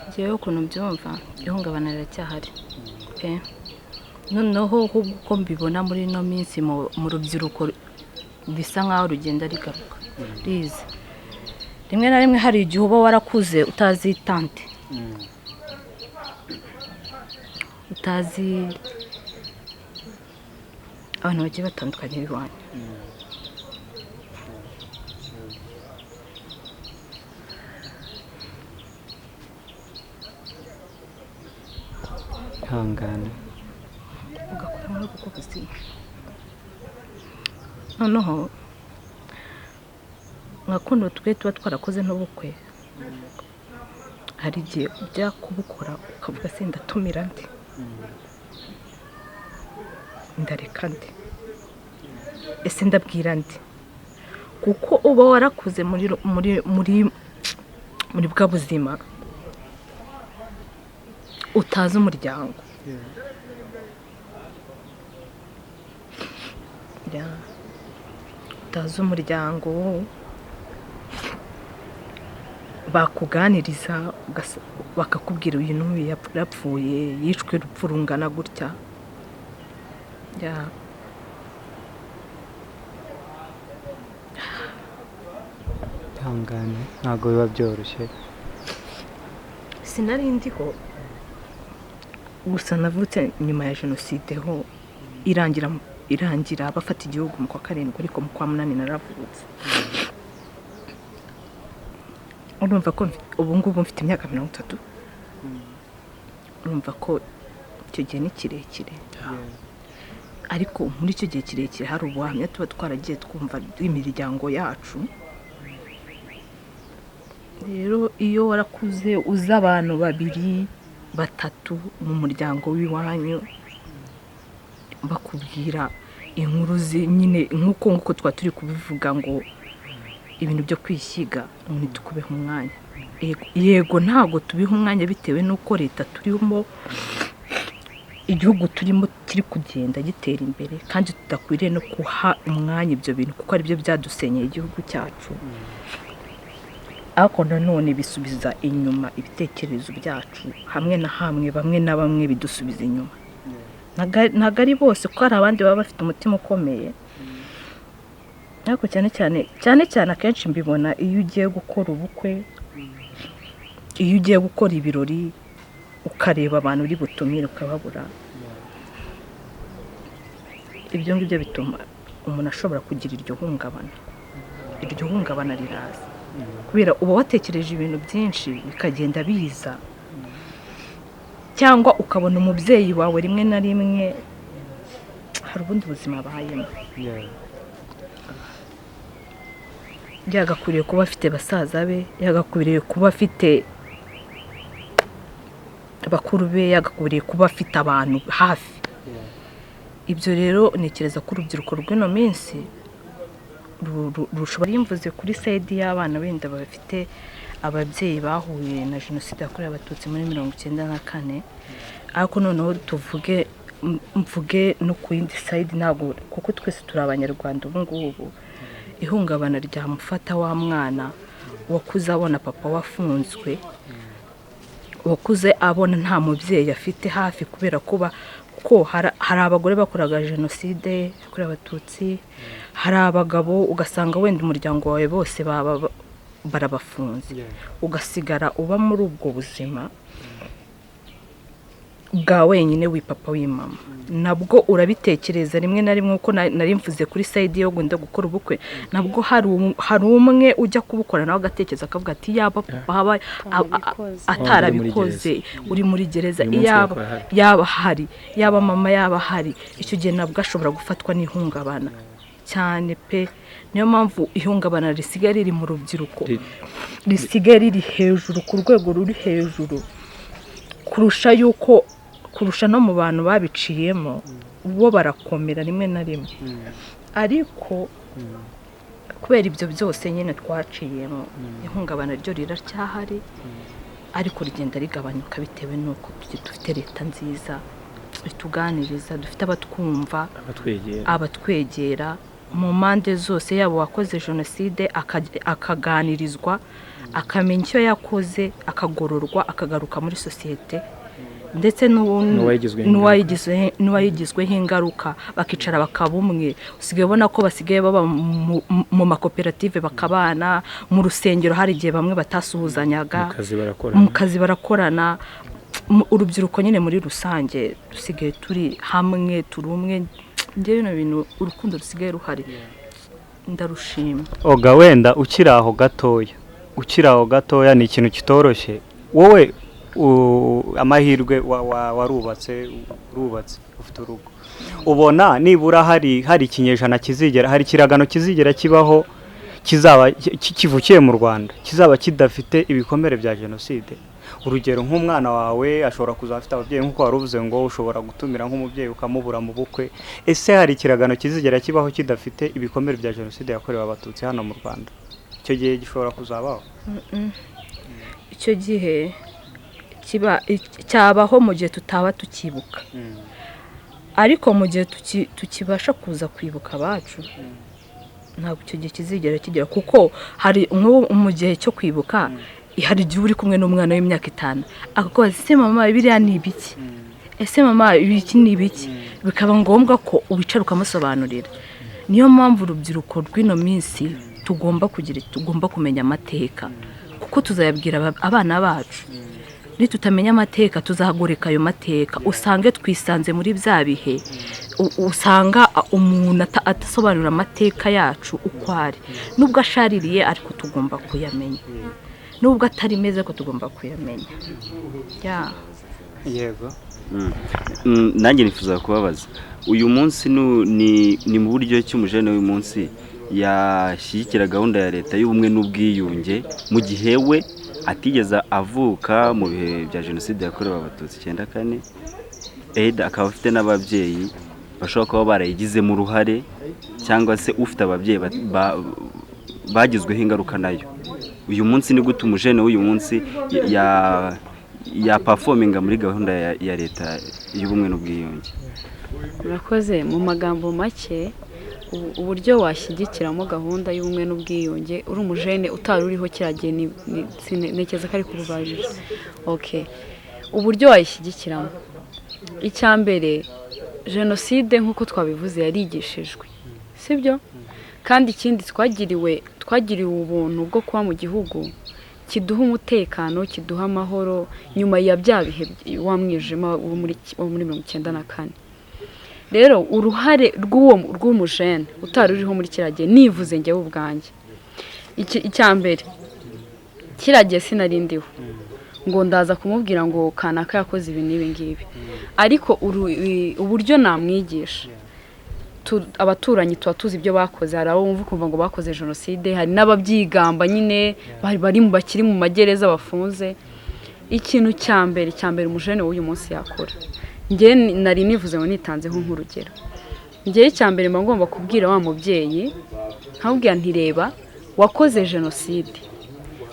Njyewe ukuntu mbyumva, ihungabana riracyahari pe. Noneho uko mbibona muri ino minsi mu rubyiruko bisa nkaho rugenda rigaruka rize, rimwe na rimwe hari igihe uba warakuze utazi tante, utazi abantu bagiye batandukanye b'iwanyu. Ihangane ugakora muri ubwo buzima. Noneho nka kuno twe tuba twarakoze n'ubukwe, hari igihe ujya kubukora ukavuga se ndatumira nde, ndareka nde, ese ndabwira nde, kuko uba warakuze muri muri muri muri bwa buzima utazi umuryango. Utazi umuryango, bakuganiriza bakakubwira uyu n'uyu yapfuye, yishwe urupfu rungana gutya. Ihangane ntabwo biba byoroshye. Sinari ndiho gusa navutse nyuma ya jenoside ho irangira bafata igihugu mu kwa 7, ariko mu kwa 8 naravutse. Urumva ko ubu ngubu mfite imyaka 30. Urumva ko icyo gihe ni kirekire, ariko muri icyo gihe kirekire hari ubuhamya tuba twaragiye twumva imiryango yacu. Rero iyo warakuze uzi abantu babiri batatu mu muryango w'iwanyu bakubwira inkuru nyine nk'uko twa turi kubivuga ngo ibintu byo kwishyiga ntitukubeho umwanya. Yego ntago tubiha umwanya bitewe n'uko leta turimo, igihugu turimo kiri kugenda gitera imbere, kandi tudakwiriye no kuha umwanya ibyo bintu kuko aribyo byadusenyeye igihugu cyacu. Ariko nanone bisubiza inyuma ibitekerezo byacu hamwe na hamwe, bamwe na bamwe bidusubiza inyuma. Ntabwo ari bose, kuko hari abandi baba bafite umutima ukomeye, ariko cyane cyane cyane cyane akenshi mbibona iyo ugiye gukora ubukwe, iyo ugiye gukora ibirori, ukareba abantu uri butumire ukababura. Ibyo ngibyo bituma umuntu ashobora kugira iryo hungabana. Iryo hungabana riraza kubera uba watekereje ibintu byinshi bikagenda biza, cyangwa ukabona umubyeyi wawe rimwe na rimwe hari ubundi buzima abayemo. Yagakwiriye kuba afite basaza be, yagakwiriye kuba afite bakuru be, yagakwiriye kuba afite abantu hafi. Ibyo rero ntekereza ko urubyiruko rw'ino minsi rushobora, mvuze kuri side y'abana wenda bafite ababyeyi bahuye na Jenoside yakorewe Abatutsi muri 94, ariko noneho tuvuge, mvuge no ku yindi side, ntabwo, kuko twese turi Abanyarwanda ubu ngubu. Ihungabana ryamufata wa mwana wakuze abona papa wafunzwe, wakuze abona nta mubyeyi afite hafi, kubera kuba ko hari abagore bakoraga Jenoside yakorewe Abatutsi, hari abagabo, ugasanga wenda umuryango wawe bose baba barabafunze, ugasigara uba muri ubwo buzima bwa wenyine, w'ipapa w'imama. Nabwo urabitekereza rimwe na rimwe, uko nari mvuze kuri side yo wenda gukora ubukwe, nabwo hari umwe ujya kubukora nawe agatekereza akavuga ati: "Yaba papa haba Atarabikoze. atarabikoze, uri muri gereza, Uyu munsi yaba yakaba ahari." Yaba ahari, yaba mama yaba ahari. Icyo gihe nabwo ashobora gufatwa n'ihungabana cyane pe. Niyo mpamvu ihungabana risigaye riri mu rubyiruko, risigaye riri hejuru, ku rwego ruri hejuru kurusha yuko, kurusha no mu bantu babiciyemo, bo barakomera rimwe na rimwe, ariko kubera ibyo byose nyine twaciyemo, ihungabana ryo riracyahari, ariko rigenda rigabanyuka bitewe n'uko dufite leta nziza ituganiriza, dufite abatwumva, abatwegera, abatwegera mu mpande zose, yaba uwakoze jenoside akaganirizwa, akamenya icyo yakoze, akagororwa, akagaruka muri sosiyete, ndetse n'uwayigizweho n'uwayigizweho ingaruka bakicara bakaba umwe. Usigaye ubona ko basigaye baba mu makoperative, bakabana mu rusengero. Hari igihe bamwe batasuhuzanyaga. Mu kazi barakorana. Mu kazi barakorana. Urubyiruko nyine muri rusange dusigaye turi hamwe, turi umwe. Njyewe bino bintu, urukundo rusigaye ruhari, ndarushima. Oga, wenda ukiri aho gatoya, ukiri aho gatoya, ni ikintu kitoroshye. Wowe amahirwe warubatse, urubatse, ufite urugo, ubona nibura hari ikinyejana kizigera, hari ikiragano kizigera kibaho kizaba kivukiye mu Rwanda kizaba kidafite ibikomere bya jenoside? Urugero, nk'umwana wawe ashobora kuzaba afite ababyeyi, nk'uko wari uvuze ngo ushobora gutumira nk'umubyeyi ukamubura mu bukwe. Ese hari ikiragano kizigera kibaho kidafite ibikomere bya Jenoside yakorewe Abatutsi hano mu Rwanda? Icyo gihe gishobora kuzabaho? Icyo gihe kiba cyabaho mu gihe tutaba tukibuka, ariko mu gihe tukibasha kuza kwibuka abacu, ntabwo icyo gihe kizigera kigera, kuko hari nk'ubu mu gihe cyo kwibuka, hari igihe uri kumwe n'umwana w'imyaka 5 akakubaza: "Ese mama, biriya ni ibiki? Ese mama, ibiki ni ibiki?" Bikaba ngombwa ko uwicara ukamusobanurira. Niyo mpamvu urubyiruko rw'ino minsi tugomba kumenya amateka, kuko tuzayabwira abana bacu. Nitutamenya amateka, tuzahagoreka ayo mateka, usange twisanze muri bya bihe usanga umuntu adasobanura amateka yacu uko ari. Nubwo ashaririye, ariko tugomba kuyamenya. Nubwo atari meza, ariko tugomba kuyamenya. Ya. Yego. Nanjye nifuza kubabaza uyu munsi ni mu buryo ki umujene w'uyu munsi yashyigikira gahunda ya leta y'ubumwe n'ubwiyunge, mu gihe we atigeze avuka mu bihe bya Jenoside yakorewe Abatutsi 94, eda akaba afite n'ababyeyi bashobora kuba barayigizemo uruhare, cyangwa se ufite ababyeyi bagizweho ingaruka nayo? Uyu munsi ni gute umujene w'uyu munsi ya performinga muri gahunda ya leta y'ubumwe n'ubwiyunge? Murakoze. Mu magambo make, uburyo washyigikiramo gahunda y'ubumwe n'ubwiyunge uri umujene utari uriho kiriya gihe, ntekereza ko ari kububajije. Okay, uburyo wayishyigikiramo, icya mbere Jenoside nk'uko twabivuze yarigishijwe, sibyo? Kandi ikindi twagiriwe ubuntu bwo kuba mu gihugu kiduha umutekano, kiduha amahoro nyuma ya bya bihe wa mwijima wo muri 94. Rero uruhare rw'umujene utari uriho muri kiriya gihe, nivuze njyewe ubwanjye, icya mbere kiriya gihe sinari ndiho ngo ndaza kumubwira ngo kanaka yakoze ibi n'ibi ngibi, ariko uburyo namwigisha, abaturanyi tuba tuzi ibyo bakoze. Hari abo wumva ukumva ngo bakoze jenoside, hari n'ababyigamba nyine bari bakiri mu magereza bafunze. Ikintu cya mbere umujene w'uyu munsi yakora, njye nari nivuze ngo nitanzeho nk'urugero, njye icya mbere mba ngomba kubwira wa mubyeyi nkamubwira nti reba wakoze jenoside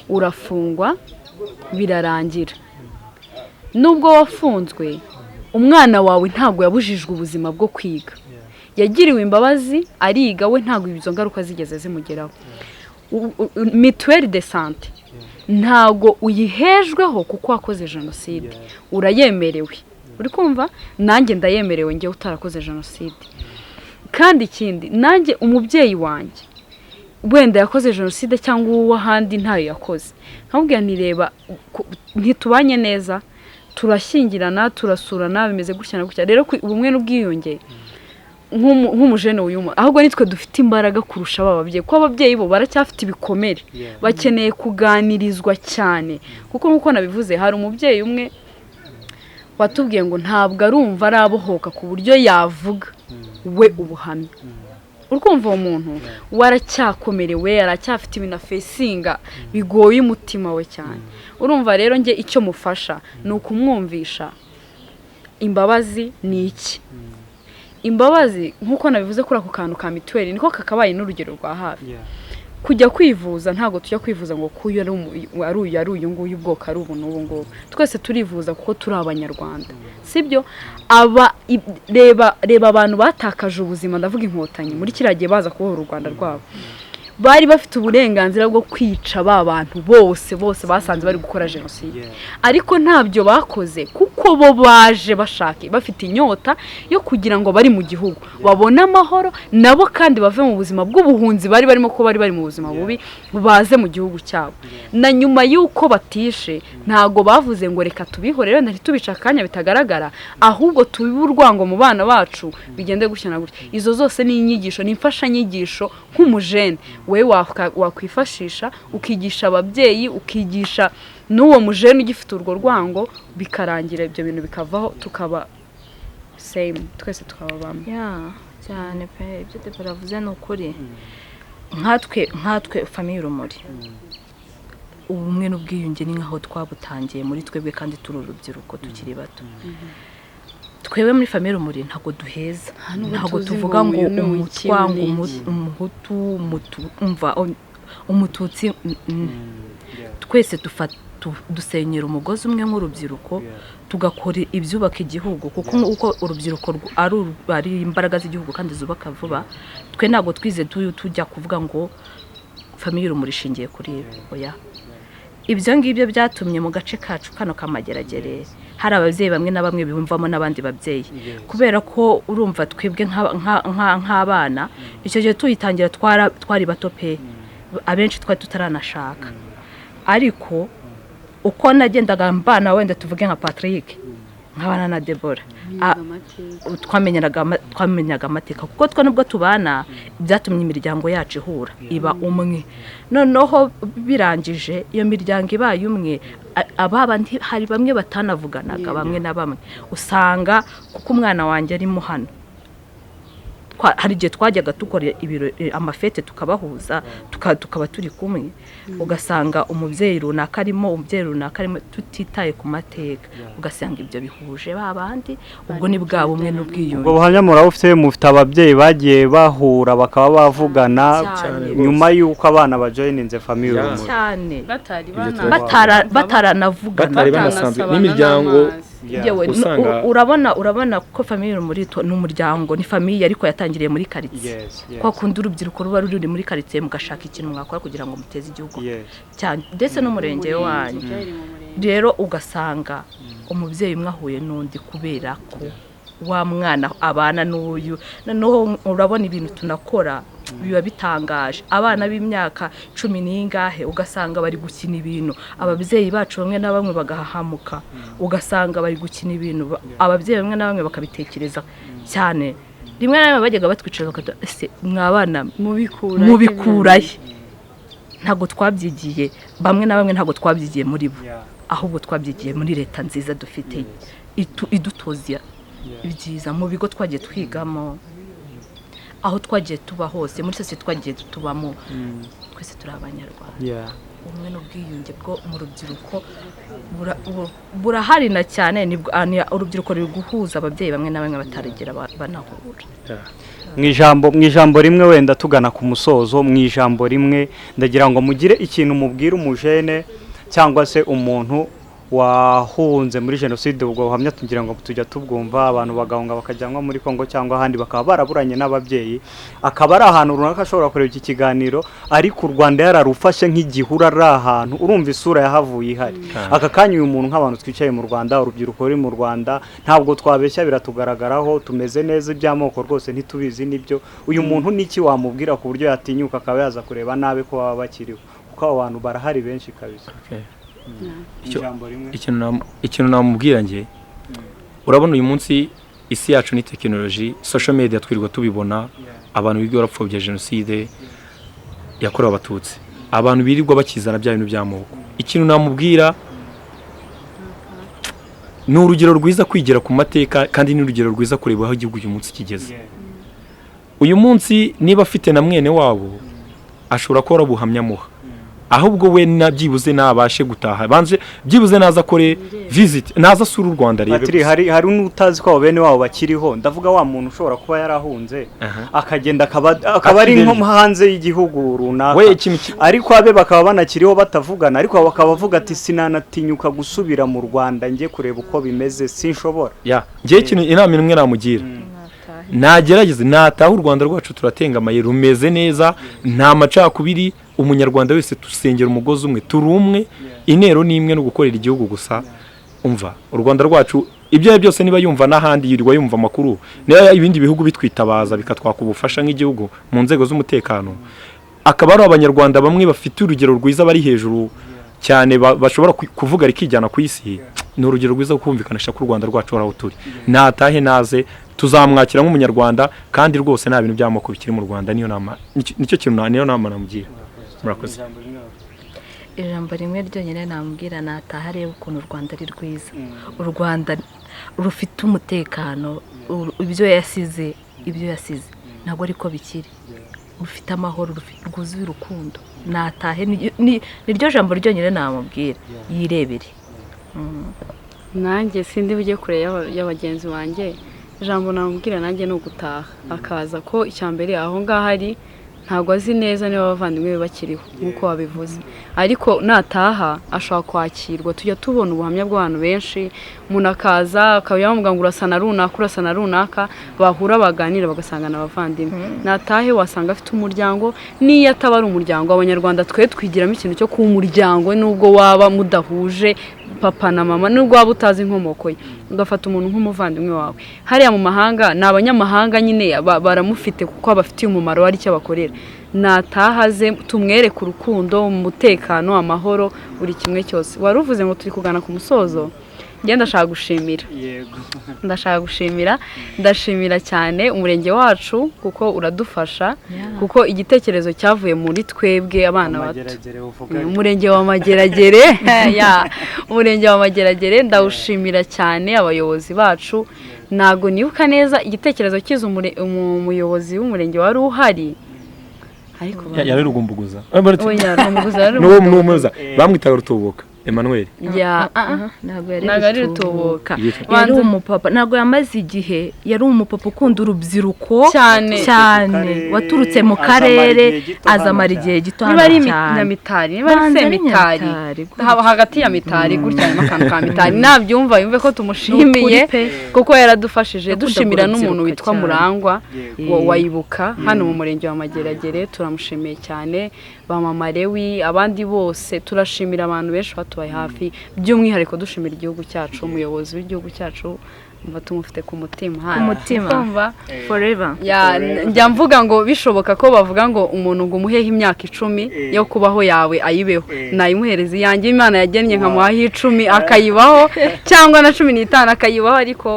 urafungwa birarangira, nubwo wafunzwe umwana wawe ntabwo yabujijwe ubuzima bwo kwiga, yagiriwe imbabazi ariga, we ntabwo izo ngaruka zigeze zimugeraho. Mituelle de santé ntabwo uyihejweho kuko wakoze jenoside, urayemerewe, uri kumva? Nanjye ndayemerewe njyewe utarakoze jenoside. Kandi ikindi, nanjye umubyeyi wanjye wenda yakoze jenoside cyangwa uw'ahandi ntayo yakoze, nkamubwira nti reba ntitubanye neza, turashyingirana, turasurana, bimeze gutya na gutya. Rero ubumwe n'ubwiyunge nk'umujene w'uyu, ahubwo nitwe dufite imbaraga kurusha aba babyeyi, kuko ababyeyi bo baracyafite ibikomere, bakeneye kuganirizwa cyane. Kuko nk'uko nabivuze, hari umubyeyi umwe watubwiye ngo ntabwo arumva arabohoka ku buryo yavuga we ubuhamya. Urumva uwo muntu waracyakomerewe, aracyafite ibintu afesinga bigoye umutima we cyane. Urumva rero njye icyo mufasha ni ukumwumvisha imbabazi ni iki. Imbabazi nk'uko nabivuze kuri ako kantu ka mituweli, niko kakabaye n'urugero rwa hafi. Kujya kwivuza ntabwo tujya kwivuza ngo kuyu ari uyu ari uyu nguyu ubwoko ari ubu n'ubu ngubu, twese turivuza kuko turi abanyarwanda, sibyo? Reba abantu batakaje ubuzima, ndavuga inkotanyi muri kiriya gihe baza kubohora u Rwanda rwabo, bari bafite uburenganzira bwo kwica ba bantu bose bose basanze bari gukora jenoside, ariko ntabyo bakoze kuko bo baje bashaka, bafite inyota yo kugira ngo bari mu gihugu babone amahoro nabo, kandi bave mu buzima bw'ubuhunzi bari barimo, ko bari bari mu buzima bubi, baze mu gihugu cyabo. Na nyuma y'uko batishe, ntago bavuze ngo reka tubihorere wenda ntitubice akanya bitagaragara, ahubwo tubibe urwango mu bana bacu bigende gutya na gutya. Izo zose ni inyigisho, ni imfashanyigisho nk'umujene we wakwifashisha ukigisha ababyeyi, ukigisha n'uwo mujene ugifite urwo rwango, bikarangira ibyo bintu bikavaho, tukaba same, twese tukaba bamwe. Cyane pe, ibyo Debora avuze ni ukuri. Nkatwe Famille Urumuri, ubumwe n'ubwiyunge ni nkaho twabutangiye muri twebwe, kandi turi urubyiruko tukiri bato. Twebwe muri Famille Urumuri ntabwo duheza, ntabwo tuvuga ngo umutwa, ngo umuhutu, umva umututsi, twese dusenyera umugozi umwe nk'urubyiruko, tugakora ibyubaka igihugu, kuko uko urubyiruko ari imbaraga z'igihugu kandi zubaka vuba. Twe ntabwo twize tujya kuvuga ngo Famille Urumuri ishingiye kuri ibi, oya. Ibyo ngibyo byatumye mu gace kacu kano k'Amageragere hari ababyeyi bamwe na bamwe biyumvamo n'abandi babyeyi, kubera ko urumva twebwe nk'abana icyo gihe tuyitangira twari bato pe, abenshi twari tutaranashaka. Ariko uko nagendaga mbana, wenda tuvuge nka Patrick nk'abana na Debora, twamenyaga amateka, kuko twe nubwo tubana byatumye imiryango yacu ihura iba umwe. Noneho birangije iyo miryango ibaye umwe, abandi hari bamwe batanavuganaga, bamwe na bamwe usanga kuko umwana wanjye arimo hano, hari igihe twajyaga dukora amafete tukabahuza, tukaba turi kumwe, ugasanga umubyeyi runaka arimo, umubyeyi runaka arimo, tutitaye ku mateka, ugasanga ibyo bihuje ba bandi. Ubwo ni bwa bumwe n'ubwiyunge. Ubwo buhamya murabufite, mufite ababyeyi bagiye bahura bakaba bavugana nyuma y'uko abana bajoyininze Famille Urumuri cyane, bataranavugana, batari banasanzwe n'imiryango. Urabona ko Famille Urumuri ni umuryango, ni famille ariko yatangiriye muri quartier. Kwa kundi urubyiruko ruba ruri muri quartier mugashaka ikintu mwakora kugira ngo muteze igihugu cyane ndetse n'umurenge wanyu. Rero ugasanga umubyeyi umwe ahuye n'undi kubera ko Wa mwana abana n'uyu, noneho urabona ibintu tunakora biba bitangaje. Abana b'imyaka 10 n'ingahe ugasanga bari gukina ibintu, ababyeyi bacu bamwe na bamwe bagahahamuka, ugasanga bari gukina ibintu, ababyeyi bamwe na bamwe bakabitekereza cyane. Rimwe na rimwe bajyaga batwicara bakatubaza, ese mwabana mubikurahe? Ntabwo twabyigiye, bamwe na bamwe ntabwo twabyigiye muri bo, ahubwo twabyigiye muri leta nziza dufite idutoza ibyiza mu bigo twagiye twigamo, aho twagiye tuba hose, muri sosiyete twagiye tubamo, twese turi Abanyarwanda. Ubumwe n'ubwiyunge bwo mu rubyiruko burahari na cyane, nibwo urubyiruko ruri guhuza ababyeyi bamwe na bamwe batarigera banahura. Mu ijambo rimwe wenda tugana ku musozo, mu ijambo rimwe ndagira ngo mugire ikintu mubwira umujene cyangwa se umuntu wahunze muri jenoside. Ubwo buhamya tugira ngo tujya tubwumva, abantu bagahunga bakajyanwa muri Kongo cyangwa ahandi, bakaba baraburanye n'ababyeyi, akaba ari ahantu runaka ashobora kureba iki kiganiro, ariko u Rwanda yararufashe nk'igihura, ari ahantu urumva isura yahavuye ihari. Aka kanya uyu muntu, nk'abantu twicaye mu Rwanda, urubyiruko ruri mu Rwanda, ntabwo twabeshya, biratugaragaraho tumeze neza, iby'amoko rwose ntitubizi nibyo. Uyu muntu niki wamubwira ku buryo yatinyuka akaba yaza kureba nabi ko baba bakiriho, kuko abo bantu barahari benshi kabisa. Ikintu namubwira nge, urabona uyu munsi isi yacu ni tekinoloji, social media twirirwa tubibona, abantu birirwa barapfobya jenoside yakorewe Abatutsi, abantu birirwa bakizana bya bintu by'amoko. Ikintu namubwira ni urugero rwiza kwigira ku mateka, kandi ni urugero rwiza kureba aho igihugu uyu munsi kigeze. Uyu munsi niba afite na mwene wabo ashobora kuba ubuhamya amuha, ahubwo we byibuze nabashe gutaha, banze byibuze naza akore visit, naza asura u Rwanda arebe. Hari n'utazi ko bene wabo bakiriho, ndavuga wa muntu ushobora kuba yarahunze akagenda akaba ari nko hanze y'igihugu runaka, ariko abe bakaba banakiriho batavugana, ariko bakaba bavuga ati sinanatinyuka gusubira mu Rwanda ngiye kureba uko bimeze, sinshobora. Ngiye ikintu inama imwe namugira, nagerageze nataha, u Rwanda rwacu turatengamaye, rumeze neza, nta macakubiri, umunyarwanda wese tusengera umugozi umwe, turi umwe, intero ni imwe no gukorera igihugu gusa. Umva u Rwanda rwacu ibyo byose niba yumva n'ahandi yirirwa yumva amakuru, niba ibindi bihugu bitwitabaza bikatwaka ubufasha nk'igihugu mu nzego z'umutekano, akaba ari abanyarwanda bamwe bafite urugero rwiza bari hejuru cyane bashobora kuvuga rikijyana ku isi, ni urugero rwiza kumvikanisha ko u Rwanda rwacu aho turi. Natahe naze tuzamwakira nk'umunyarwanda, kandi rwose nta bintu by'amoko bikiri mu Rwanda. Niyo nama, nicyo kintu niyo nama namugira. Murakoze. Ijambo rimwe ryonyine namubwira, nataha arebe ukuntu u Rwanda ari rwiza, u Rwanda rufite umutekano, ibyo yasize ntabwo ariko bikiri, rufite amahoro, rwuzuye urukundo. Natahe, niryo jambo ryonyine namubwira, yirebere. Nanjye sindi bujye kure y'abagenzi banjye, ijambo namubwira nanjye ni ugutaha, akaza ko icyambere aho ngaho ari ntabwo azi neza niba abavandimwe be bakiriho nk'uko wabivuze, ariko nataha ashobora kwakirwa. Tujya tubona ubuhamya bw'abantu benshi, umuntu akaza akaba yamubwira ngo urasa na runaka, urasa na runaka, bahura baganira bagasangana abavandimwe. Natahe wasanga afite umuryango, n'iyo ataba ari umuryango, Abanyarwanda twe twigiramo ikintu cyo kuba umuryango, nubwo waba mudahuje papa na mama, nubwo waba utazi inkomoko ye, ugafata umuntu nk'umuvandimwe wawe. Hariya mu mahanga ni abanyamahanga nyine baramufite kuko abafitiye umumaro, ari icyo bakorera. Natahaze tumwereke urukundo, umutekano, amahoro, buri kimwe cyose. Wari uvuze ngo turi kugana ku musozo, njye ndashaka gushimira. Yego. Ndashaka gushimira, ndashimira cyane umurenge wacu kuko uradufasha, kuko igitekerezo cyavuye muri twebwe abana bato. Umurenge wa Mageragere, umurenge wa Mageragere ndawushimira cyane abayobozi bacu. Ntago nibuka neza igitekerezo kiza umuyobozi w'umurenge wari uhari, ariko yari Rugumbuguza. Oya, Rugumbuguza n'uwo bamwitaga Rutubuka Emmanuel. Ntabwo ari Rutubuka, yari umupapa, ntabwo yamaze igihe, yari umupapa ukunda urubyiruko cyane cyane, waturutse mu karere azamara igihe gito niba ari Nyamitari, niba ari Semitari, haba hagati ya Mitari gutya harimo akantu ka Mitari, nabyumva yumve ko tumushimiye kuko yaradufashije. Dushimira n'umuntu witwa Murangwa wayibuka hano mu murenge wa Mageragere, turamushimiye cyane, ba mama Lewi, abandi bose turashimira abantu benshi batubaye hafi, by'umwihariko dushimira igihugu cyacu, umuyobozi w'igihugu cyacu Mba tumufite ku mutima. Ku mutima. Kumva? Forever. Ya, njya mvuga ngo bishoboka ko bavuga ngo umuntu ngo umuheho imyaka 10 yo kubaho yawe ayibeho, nayimuhereza iyanjye Imana yagennye nkamuhaho 10 akayibaho, cyangwa na 15 akayibaho, ariko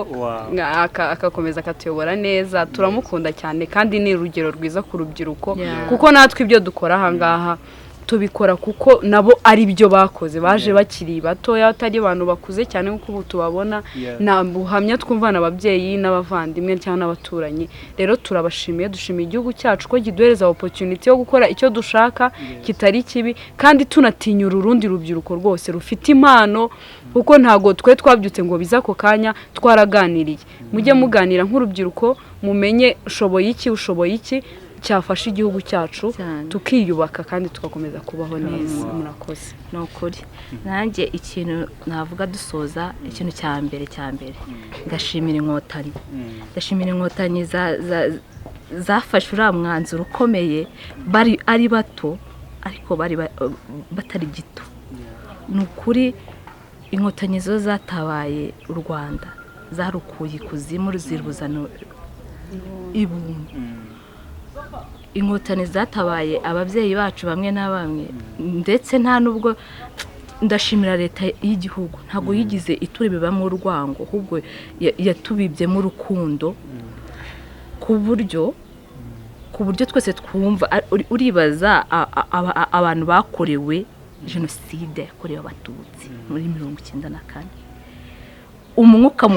akakomeza akatuyobora neza. Turamukunda cyane kandi ni urugero rwiza ku rubyiruko, kuko natwe ibyo dukora aha ngaha tubikora kuko nabo ari byo bakoze, baje bakiri batoya, atari abantu bakuze cyane nk'uko ubu tubabona. Nta buhamya twumvana ababyeyi n'abavandimwe cyangwa n'abaturanyi. Rero turabashimiye, dushimiye igihugu cyacu ko kiduhereza opportunity yo gukora icyo dushaka kitari kibi, kandi tunatinyura urundi rubyiruko rwose rufite impano, kuko ntabwo twe twabyutse ngo bize ako kanya, twaraganiriye. Mujye muganira nk'urubyiruko, mumenye ushoboye iki, ushoboye iki cyafasha igihugu cyacu, Cyane. tukiyubaka kandi tugakomeza kubaho neza. Murakoze. Ni ukuri, nanjye ikintu navuga dusoza, ikintu cya mbere, ndashimira Inkotanyi, ndashimira Inkotanyi zafashe uriya mwanzuro ukomeye. Bari ari bato ariko bari batari gito. Ni ukuri, Inkotanyi zo zatabaye u Rwanda, zarukuye ikuzimu ziruzana ibuntu. Inkotanyi zatabaye ababyeyi bacu bamwe na bamwe, ndetse nta nubwo ndashimira leta y'igihugu, ntabwo yigize ituribibamo urwango, ahubwo yatubibyemo urukundo ku buryo twese twumva. Uribaza abantu bakorewe jenoside yakorewe Abatutsi muri 94, umwuka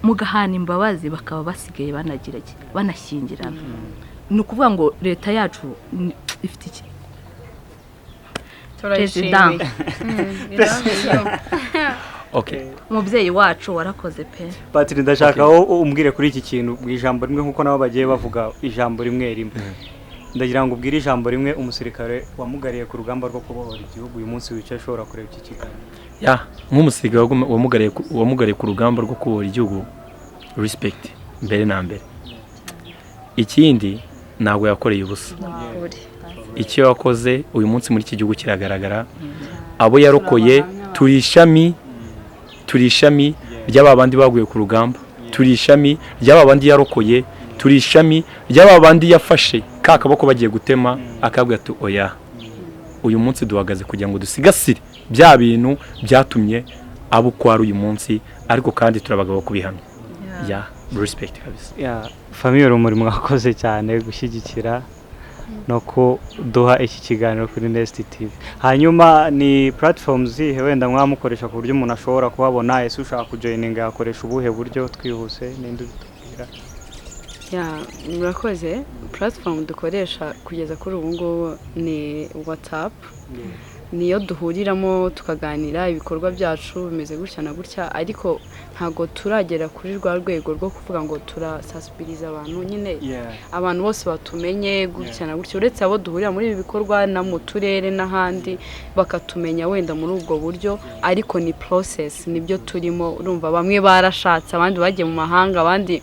mugahana imbabazi, bakaba basigaye banagira iki, banashyingirana. Ni ukuvuga ngo leta yacu ifite iki perezida. Okay. Umubyeyi wacu, warakoze pe. Patiri, ndashaka wowe umbwire kuri iki kintu mu ijambo rimwe, nk'uko nabo bagiye bavuga ijambo rimwe rimwe. Ndagira ngo ubwire ijambo rimwe umusirikare wamugariye ku rugamba rwo kubohora igihugu, uyu munsi wicaye ashobora kureba iki kiganiro. Ya, nk'umusirikare wamugariye ku rugamba rwo kubohora igihugu, respect mbere na mbere. Ikindi, ntabwo yakoreye ubusa. Icyo yakoze uyu munsi muri iki gihugu kiragaragara. Abo yarokoye, turi ishami ry'aba bandi baguye ku rugamba, turi ishami ry'aba bandi yarokoye, turi ishami ry'aba bandi yafashe ka kaboko bagiye gutema akabwira ati oya. Uyu munsi duhagaze kugira ngo dusigasire bya bintu byatumye abo uko ari uyu munsi, ariko kandi turabagabo kubihamya. Ya, respect kabisa. Ya, Famille Rumuri, mwakoze cyane gushyigikira no kuduha iki kiganiro kuri Nest TV. Hanyuma ni platform zihe wenda mwamukoresha ku buryo umuntu ashobora kuhabona? Ese ushaka kujoininga yakoresha ubuhe buryo? Twihuse, ninde ubitubwira? Ya, murakoze. Platform dukoresha kugeza kuri ubu ngubu ni WhatsApp, niyo duhuriramo tukaganira ibikorwa byacu bimeze gutya na gutya, ariko ntabwo turagera kuri rwa rwego rwo kuvuga ngo turasasibiriza abantu nyine, abantu bose batumenye gutya na gutya, uretse abo duhurira muri ibi bikorwa na mu turere n'ahandi bakatumenya wenda muri ubwo buryo. Ariko ni process, nibyo turimo. Urumva bamwe barashatse, abandi bagiye mu mahanga, abandi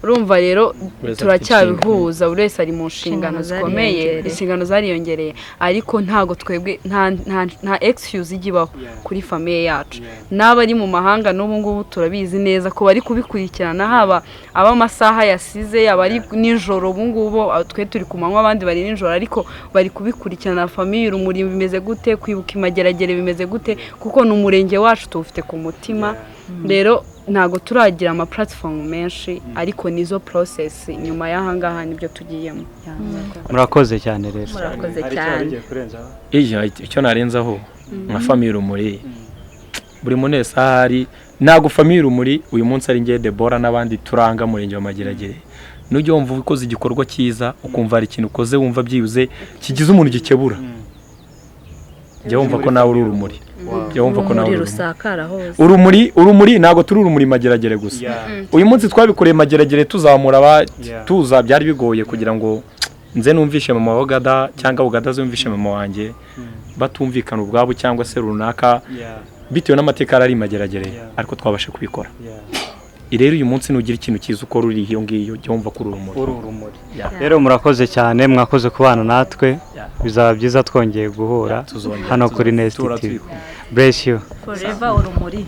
urumva rero Buri wese afite turacyabihuza, buri wese ari mu nshingano Inshingano zikomeye. zariyongereye. Inshingano zariyongereye, ariko ntabwo twebwe nta excuse ijya ibaho kuri famille yacu. N'abari mu mahanga n'ubu ngubu turabizi neza ko bari kubikurikirana, haba ab'amasaha yasize, abari nijoro ubu ngubu, twe turi ku manywa, abandi bari nijoro, ariko bari kubikurikirana. Famille Urumuri bimeze gute, kwibuka Imageragere bimeze gute, kuko ni umurenge wacu, tuwufite ku mutima. Rero ntabwo turagira ama platform menshi, ariko nizo process nyuma y'ahangaha nibyo tugiyemo. Murakoze cyane rero. Murakoze Hari icyo cyane. wari ugiye kurenzaho? Iyo icyo narenzaho nka Famille Rumuri, buri muntu wese ahari, ntabwo Famille Rumuri uyu munsi ari ngewe Debora n'abandi turanga murenge wa Mageragere. Nujya wumva ukoze igikorwa cyiza, ukumva hari ikintu ukoze wumva byibuze kigize umuntu gikebura, jya wumva ko nawe uri urumuri, jya wumva ko nawe Urumuri uri urumuri. Rusakara hose. Urumuri, ntabwo turi urumuri Mageragere gusa. Uyu munsi twabikoreye Mageragere, tuzamura aba tuza. Byari bigoye kugira ngo nze numvishe mama wa Gada cyangwa Gada zumvishe mama wanjye, batumvikana ubwabo cyangwa se runaka bitewe n'amateka yari ari Mageragere, ariko twabashe kubikora. Rero uyu munsi nugira ikintu cyiza ukora uri iyo ngiyo, jya wumva ko uri urumuri. Uri urumuri. Yeah. Rero murakoze cyane, mwakoze kubana natwe. Bizaba byiza twongeye guhura Tuzongera, hano kuri Nest tuzongera TV. turi kumwe. Bless you. Forever urumuri.